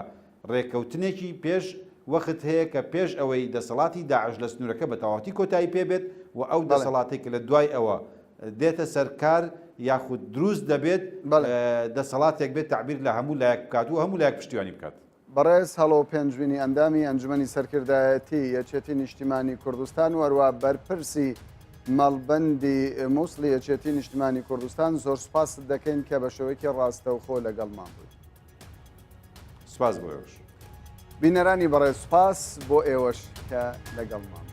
Speaker 3: ڕێکەوتنێکی پێش وەخت هەیە کە پێش ئەوەی دەسەڵاتی داعش لە سنوورەکە بە تەواوەتی کۆتایی پێ بێت و ئەو دەسەڵاتەی کە لە دوای ئەوە دێتە سەر کار یاخود دروست دەبێت دەسەڵاتێک بێت تەعبیر لە هەموو لایەک بکات و هەموو لایەک پشتیوانی بکات.
Speaker 1: بەڕێز هەڵۆ پێنجوینی ئەندامی ئەنجومەنی سەرکردایەتی یەکێتی نیشتیمانی کوردستان و هەروا بەرپرسی مەڵبەندی موسڵی یەکێتی نیشتیمانی کوردستان زۆر سوپاست دەکەین کە بە شێوەیەکی ڕاستەوخۆ لەگەڵمان بوویت.
Speaker 3: سوپاس بۆ ئێوەش.
Speaker 1: بینەرانی بەڕێز سوپاس بۆ ئێوەش کە لەگەڵمان.